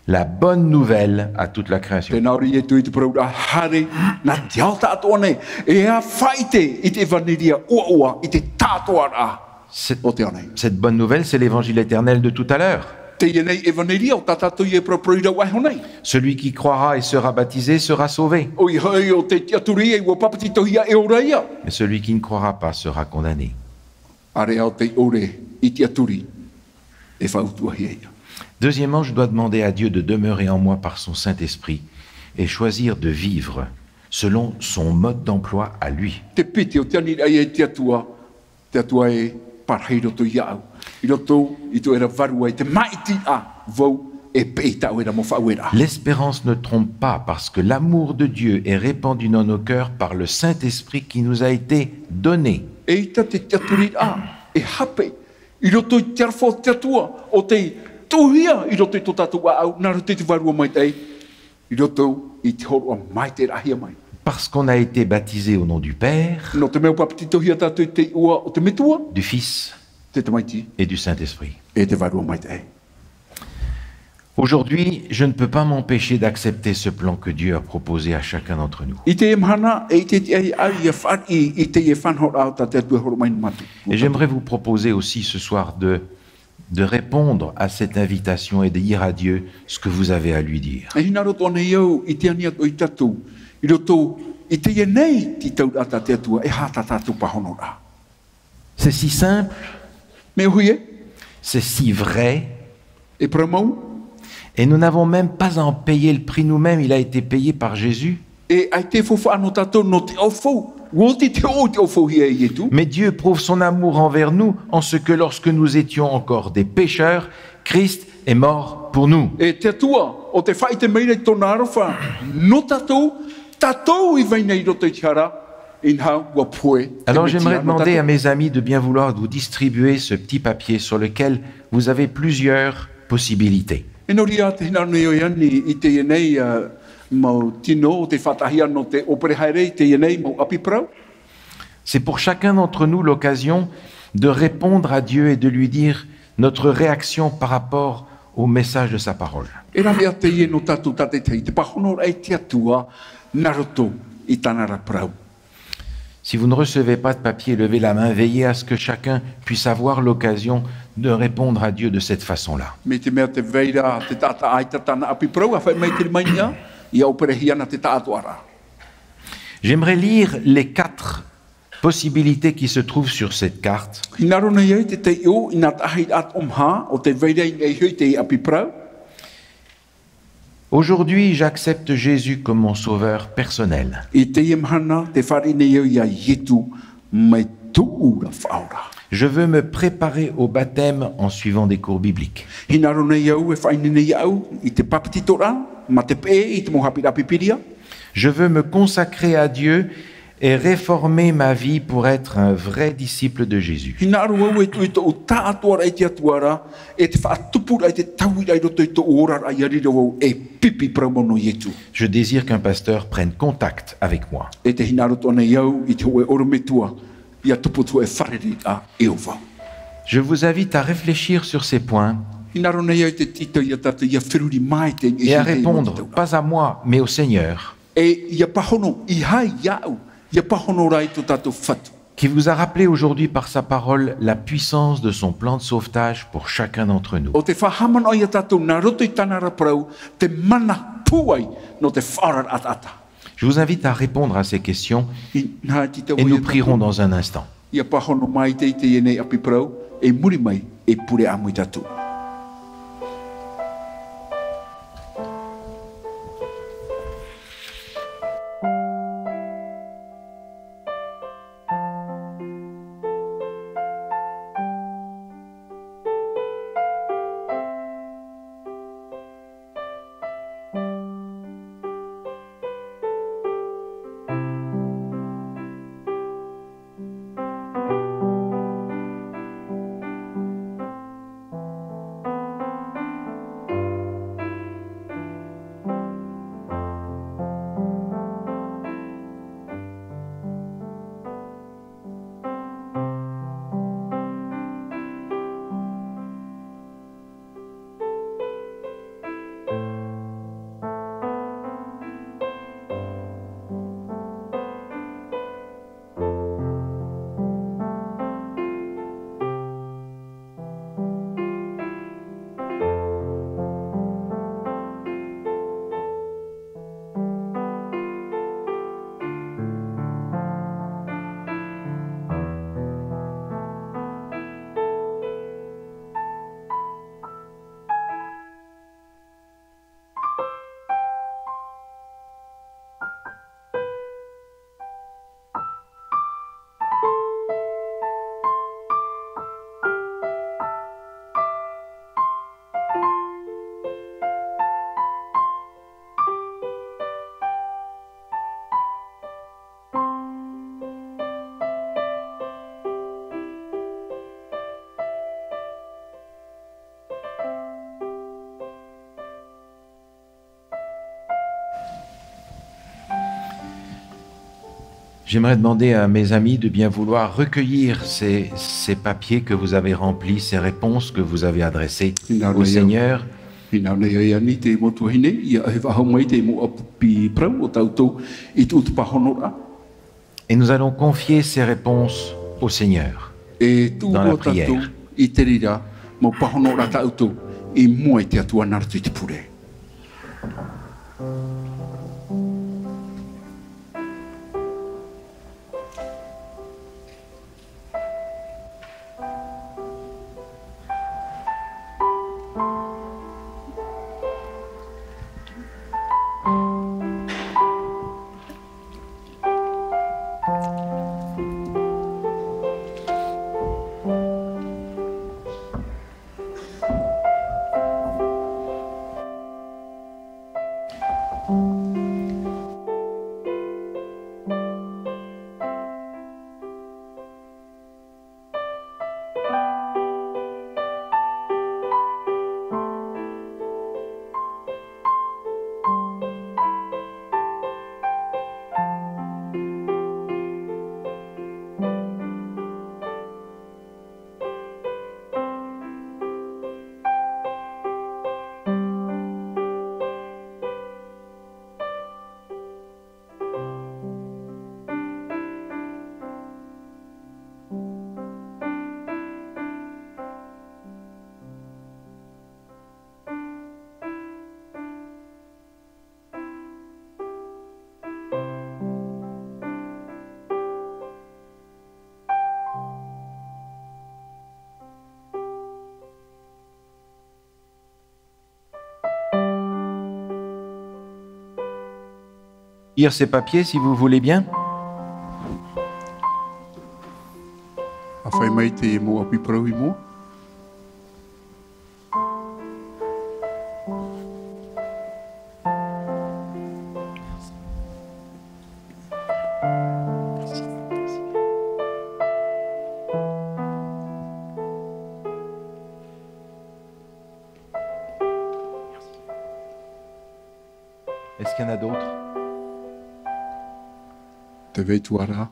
la bonne nouvelle à toute la création. Tē nā ʻō ra Ietu i te parau ra, haere nā te ao tāʻātoʻa nei, e ʻia faʻaʻite i te ʻevaneria ʻoaʻoa i te tāʻātoʻaraʻa Cette, o te ao nei. Cette bonne nouvelle, c'est l'évangile éternel de tout à l'heure. Teie nei ʻevaneria o tā tātou e paraparau ra iho nei. Celui qui croira et sera baptisé sera sauvé. ʻOia hoʻi, ʻo tē tiʻaturi ʻe ʻua pāpetitohia e ora ia. Mais celui qui ne croira pas sera condamné. ʻĀreʻa ʻo tē ʻore i tiʻaturi, e faʻautuʻahia ia. Deuxièmement, je dois demander à Dieu de demeurer en moi par son Saint-Esprit et choisir de vivre selon son mode d'emploi à lui. Te piti, ʻo te aniraʻa ia i te Atua, te Atua e parahi i roto iāʻu, i roto i tō ʻoe ra vārua, i te māʻitiraʻa vau e peʻe i tā ʻoe ra mau faʻaueraʻa. L'espérance ne trompe pas, parce que l'amour de Dieu est répandu dans nos cœurs par le Saint-Esprit qui nous a été donné. ʻEita te tiʻaturiraʻa e hape i roto i te aroha o te Atua, ʻo tei tuʻuhia i roto i tō tātou ʻāʻau, nā roto i te Vārua Maitaʻi, i roto i te hōroʻa maitaʻi e raʻahia mai. Parce qu'on a été baptisé au nom du Père, Nō te mea ʻua pāpetitohia tātou i te iʻoa o te Metua, du Fils te Tamaiti, et du Saint-Esprit. E te Vārua Maitaʻi. Aujourd'hui, je ne peux pas m'empêcher d'accepter ce plan que Dieu a proposé à chacun d'entre nous. I teie mahana, e ʻite tiʻa iāʻu ʻia fāriʻi i teie faʻanahoraʻa tā te Atua e hōroʻa mai nō mātou. Et j'aimerais vous proposer aussi ce soir de, de répondre à cette invitation et de dire à Dieu ce que vous avez à lui dire. E hinaʻaro atoʻa nei au i te ani atoʻa ia tātou, i roto i teie nei te tauraʻa tā te Atua, e aha tā tātou pāhonoraʻa. C'est si simple. Mea ʻōhie. C'est si vrai. E parau mau. Et nous n'avons même pas à en payer le prix nous-mêmes, il a été payé par Jésus. E ʻaita e faufaʻa nō tātou nō te ʻaufau, ʻua oti tei hoʻo i te ʻauhauhia e Ietu. Mais Dieu prouve son amour envers nous en ce que lorsque nous étions encore des pécheurs, Christ est mort pour nous. E te Atua, ʻo tē faʻaʻite mai ra i tōna aroha nō tātou, tātou i vai nei i roto i te hara, inaha ʻua pohe te Mesia nō tātou. Alors, j'aimerais demander à mes amis de bien vouloir vous distribuer ce petit papier sur lequel vous avez plusieurs possibilités. E nō reira, tē hinaʻaro nei au e ani i teie nei, ā, mau tino ʻo tē faʻataʻahia nō te ʻōpere haere i teie nei mau ʻapi parau. C'est pour chacun d'entre nous l'occasion de répondre à Dieu et de lui dire notre réaction par rapport au message de sa parole. E rave atu teie nō tātou tātaʻitahi, te pāhonoraʻa i te Atua nā roto i tāna ra parau. Si vous ne recevez pas de papier, levez la main, veillez à ce que chacun puisse avoir l'occasion de répondre à Dieu de cette façon-là. Mai te mea tē vai ra te taʻata ʻaita tāna ʻapi parau, ʻa fai mai te rima i niʻa, ʻia ʻōperahia ana te taʻatoʻaraʻa. J'aimerais lire les quatre possibilités qui se trouvent sur cette carte. Hinaʻaro nei au i te taiʻo i nā taʻahiraʻa toʻomaha o tē vai ra i niʻa iho i te ʻapi parau. Aujourd'hui, j'accepte Jésus comme mon sauveur personnel. I teie mahana, tē fāriʻi nei au iā Ietu mai tōʻu ra Faʻaora. Je veux me préparer au baptême en suivant des cours bibliques. Hinaʻaro nei au e faʻaineine iāʻu i te pāpetitoraʻa, mā te peʻe i te mau haʻapiʻiraʻa Pīpīria. Je veux me consacrer à Dieu et réformer ma vie pour être un vrai disciple de Jésus. Hinaʻaro au e tuʻu i tōʻu taʻatoʻaraʻa i te Atua ra, e te faʻatupuraʻa i te tauiraʻa i roto i tōʻu oraraʻa, ʻia riro vau ei pipi parau mau nō Ietu. Je désire qu'un pasteur prenne contact avec moi. E tē hinaʻaro atoʻa nei au i te hōʻē ʻorometua ʻia tupu atu e fārereiraʻa iō vau. Je vous invite à réfléchir sur ces points Hinaʻaro nei au i te tītau iā tātou ʻia feruri maitaʻi i niʻa i teie mau taʻatoʻaraʻa. Et à répondre, pas à moi, mais au Seigneur. E ʻia pāhono, ʻeiaha iāʻu, ʻia pāhono rā i tō tātou Fatu. Qui vous a rappelé aujourd'hui par sa parole la puissance de son plan de sauvetage pour chacun d'entre nous. ʻO tē faʻahaʻamanaʻo iā tātou nā roto i tāna ra parau, te mana pūai nō te Faʻaoraraʻa taʻata. Je vous invite à répondre à ces questions et nous prierons dans un instant. Hinaʻaro atoʻa au iā tātou ʻia pāhono maitaʻi i teie nei ʻapi parau, e muri mai, e pure ʻāmui tātou. J'aimerais demander à mes amis de bien vouloir recueillir ces, ces papiers que vous avez remplis, ces réponses que vous avez adressées au Seigneur. Hinaʻaro nei au, hinaʻaro nei au e ani te mau tuahine, ʻia ʻohipa mai te mau ʻapi parau o tātou i tō tātou pāhonoraʻa. Et nous allons confier ces réponses au Seigneur dans la prière. E tuʻu roa tātou i te reira mau pāhonoraʻa tātou i mua i te Atua nā roto i te pure. Lire ces papiers si vous voulez bien. ʻA fai mai te mau ʻapi parau i mua. Est-ce qu'il y en a d'autres ? Te vai atu ra.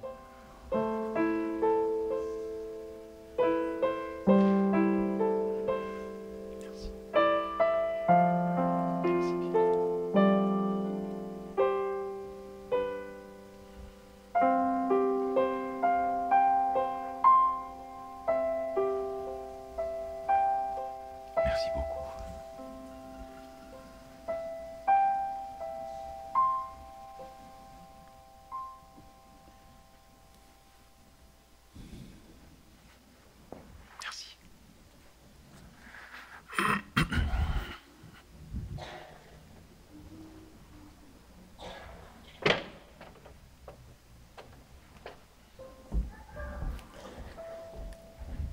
Merci beaucoup. Merci.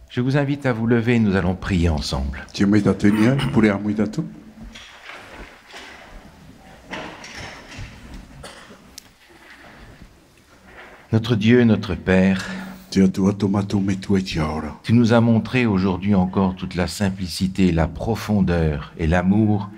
Je vous invite à vous lever, nous allons prier ensemble. Tiʻa mai tātou i niʻa, pure ʻāmui tātou. Notre Dieu, notre Père, Te Atua tō mātou Metua i te ao ra. Tu nous as montré aujourd'hui encore toute la simplicité et la profondeur et l'amour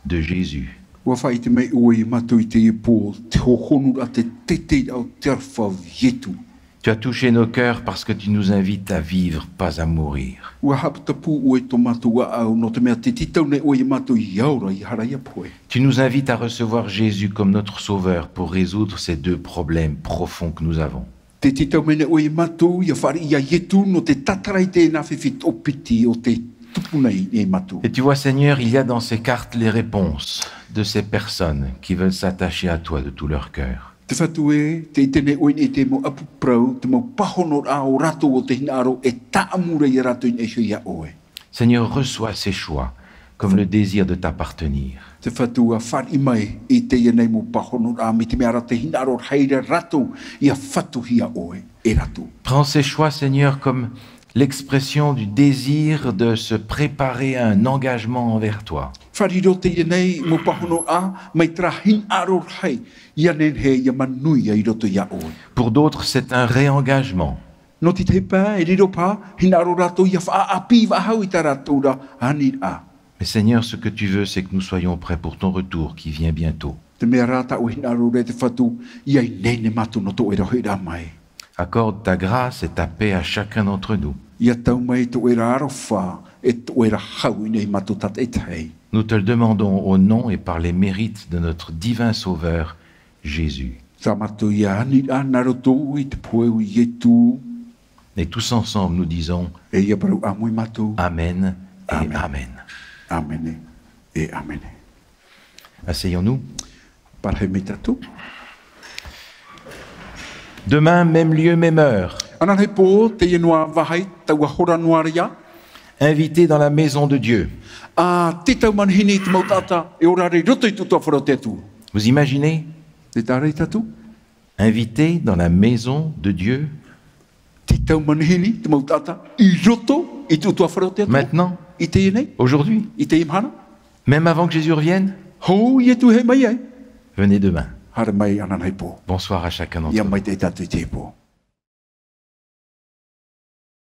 de Jésus. ʻUa faʻaʻite mai ʻoe iā mātou i teie pō, te hōhonuraʻa, te teiteiraʻa o te aroha o Ietu. Tu as touché nos cœurs parce que tu nous invites à vivre, pas à mourir. ʻUa haʻaputapū ʻoe i tō mātou ʻāʻau, nō te mea tē tītau nei ʻoe iā mātou ʻia ora, ʻia haere, ʻia pohe. Tu nous invites à recevoir Jésus comme notre Sauveur pour résoudre ces deux problèmes profonds que nous avons. Tē tītau mai nei ʻoe iā mātou ʻia fāriʻi iā Ietu nō te tātara i teie nā fifi toʻopiti o tē tupu nei iā mātou. Et tu vois, Seigneur, il y a dans ces cartes les réponses de ces personnes qui veulent s'attacher à toi de tout leur cœur. Te Fatu ē, tē ʻite nei ʻoe i te mau ʻapi parau, te mau pāhonoraʻa o rātou o te hinaʻaro e tāʻamu ra iā rātou i niʻa iho iā ʻoe. Seigneur, reçois ces choix comme le désir de t'appartenir. Te Fatu ē, fāriʻi mai i teie nei mau pāhonoraʻa, mai te mea ra te hinaʻaro rahi ra rātou ʻia fatuhia ʻoe e rātou. Prends ces choix, Seigneur, comme l'expression du désir de se préparer à un engagement envers toi. Fāriʻi roa teie nei mau pāhonoraʻa mai terā hinaʻaro rahi ʻia nehenehe ʻia manuia i roto iā ʻoe. Pour d'autres, c'est un réengagement. Nō te tahi pae, e riro paha, hinaʻaro rātou ʻia faʻaʻāpī faʻahou i tā rātou ra aniraʻa. Mais Seigneur, ce que tu veux, c'est que nous soyons prêts pour ton retour qui vient bientôt. Te mea ra tāʻu e hinaʻaro ra, te Fatu, ʻia ineine mātou nō tō ʻoe ra hoʻiraʻa mai. Accorde ta grâce et ta paix à chacun d'entre nous. ʻIa tae mai tō ʻoe ra aroha, e tō ʻoe ra hau i niʻa iā mātou tātaʻitahi. Nous te le demandons au nom et par les mérites de notre divin Sauveur, Jésus. Tā mātou ïa aniraʻa nā roto i te pohe o Ietu. Et tous ensemble, nous disons, E ʻia parau ʻāmui mātou. Amen et Amen. Amen. Amen e Amen. Asseyons-nous. Parahi mai tātou. Demain, même lieu, même heure. Ananahi pō, teie noa vāhi, taua hora noa ra ïa. Invité dans la maison de Dieu. ʻA tītau manihini te mau taʻata e ora ra i roto i te ʻutuāfare o te Atua. Vous imaginez ? Tē ʻite ra tātou ? Invité dans la maison de Dieu. Tītau manihini te mau taʻata i roto i te ʻutuāfare o te Atua. Maintenant. I teie nei. Aujourd'hui. I teie mahana. Même avant que Jésus revienne. Hou Ietu e haere mai ai. Venez demain. Haere mai ananahi pō. Bonsoir à chacun d'entre vous. ʻIa maitaʻi tātou i teie pō.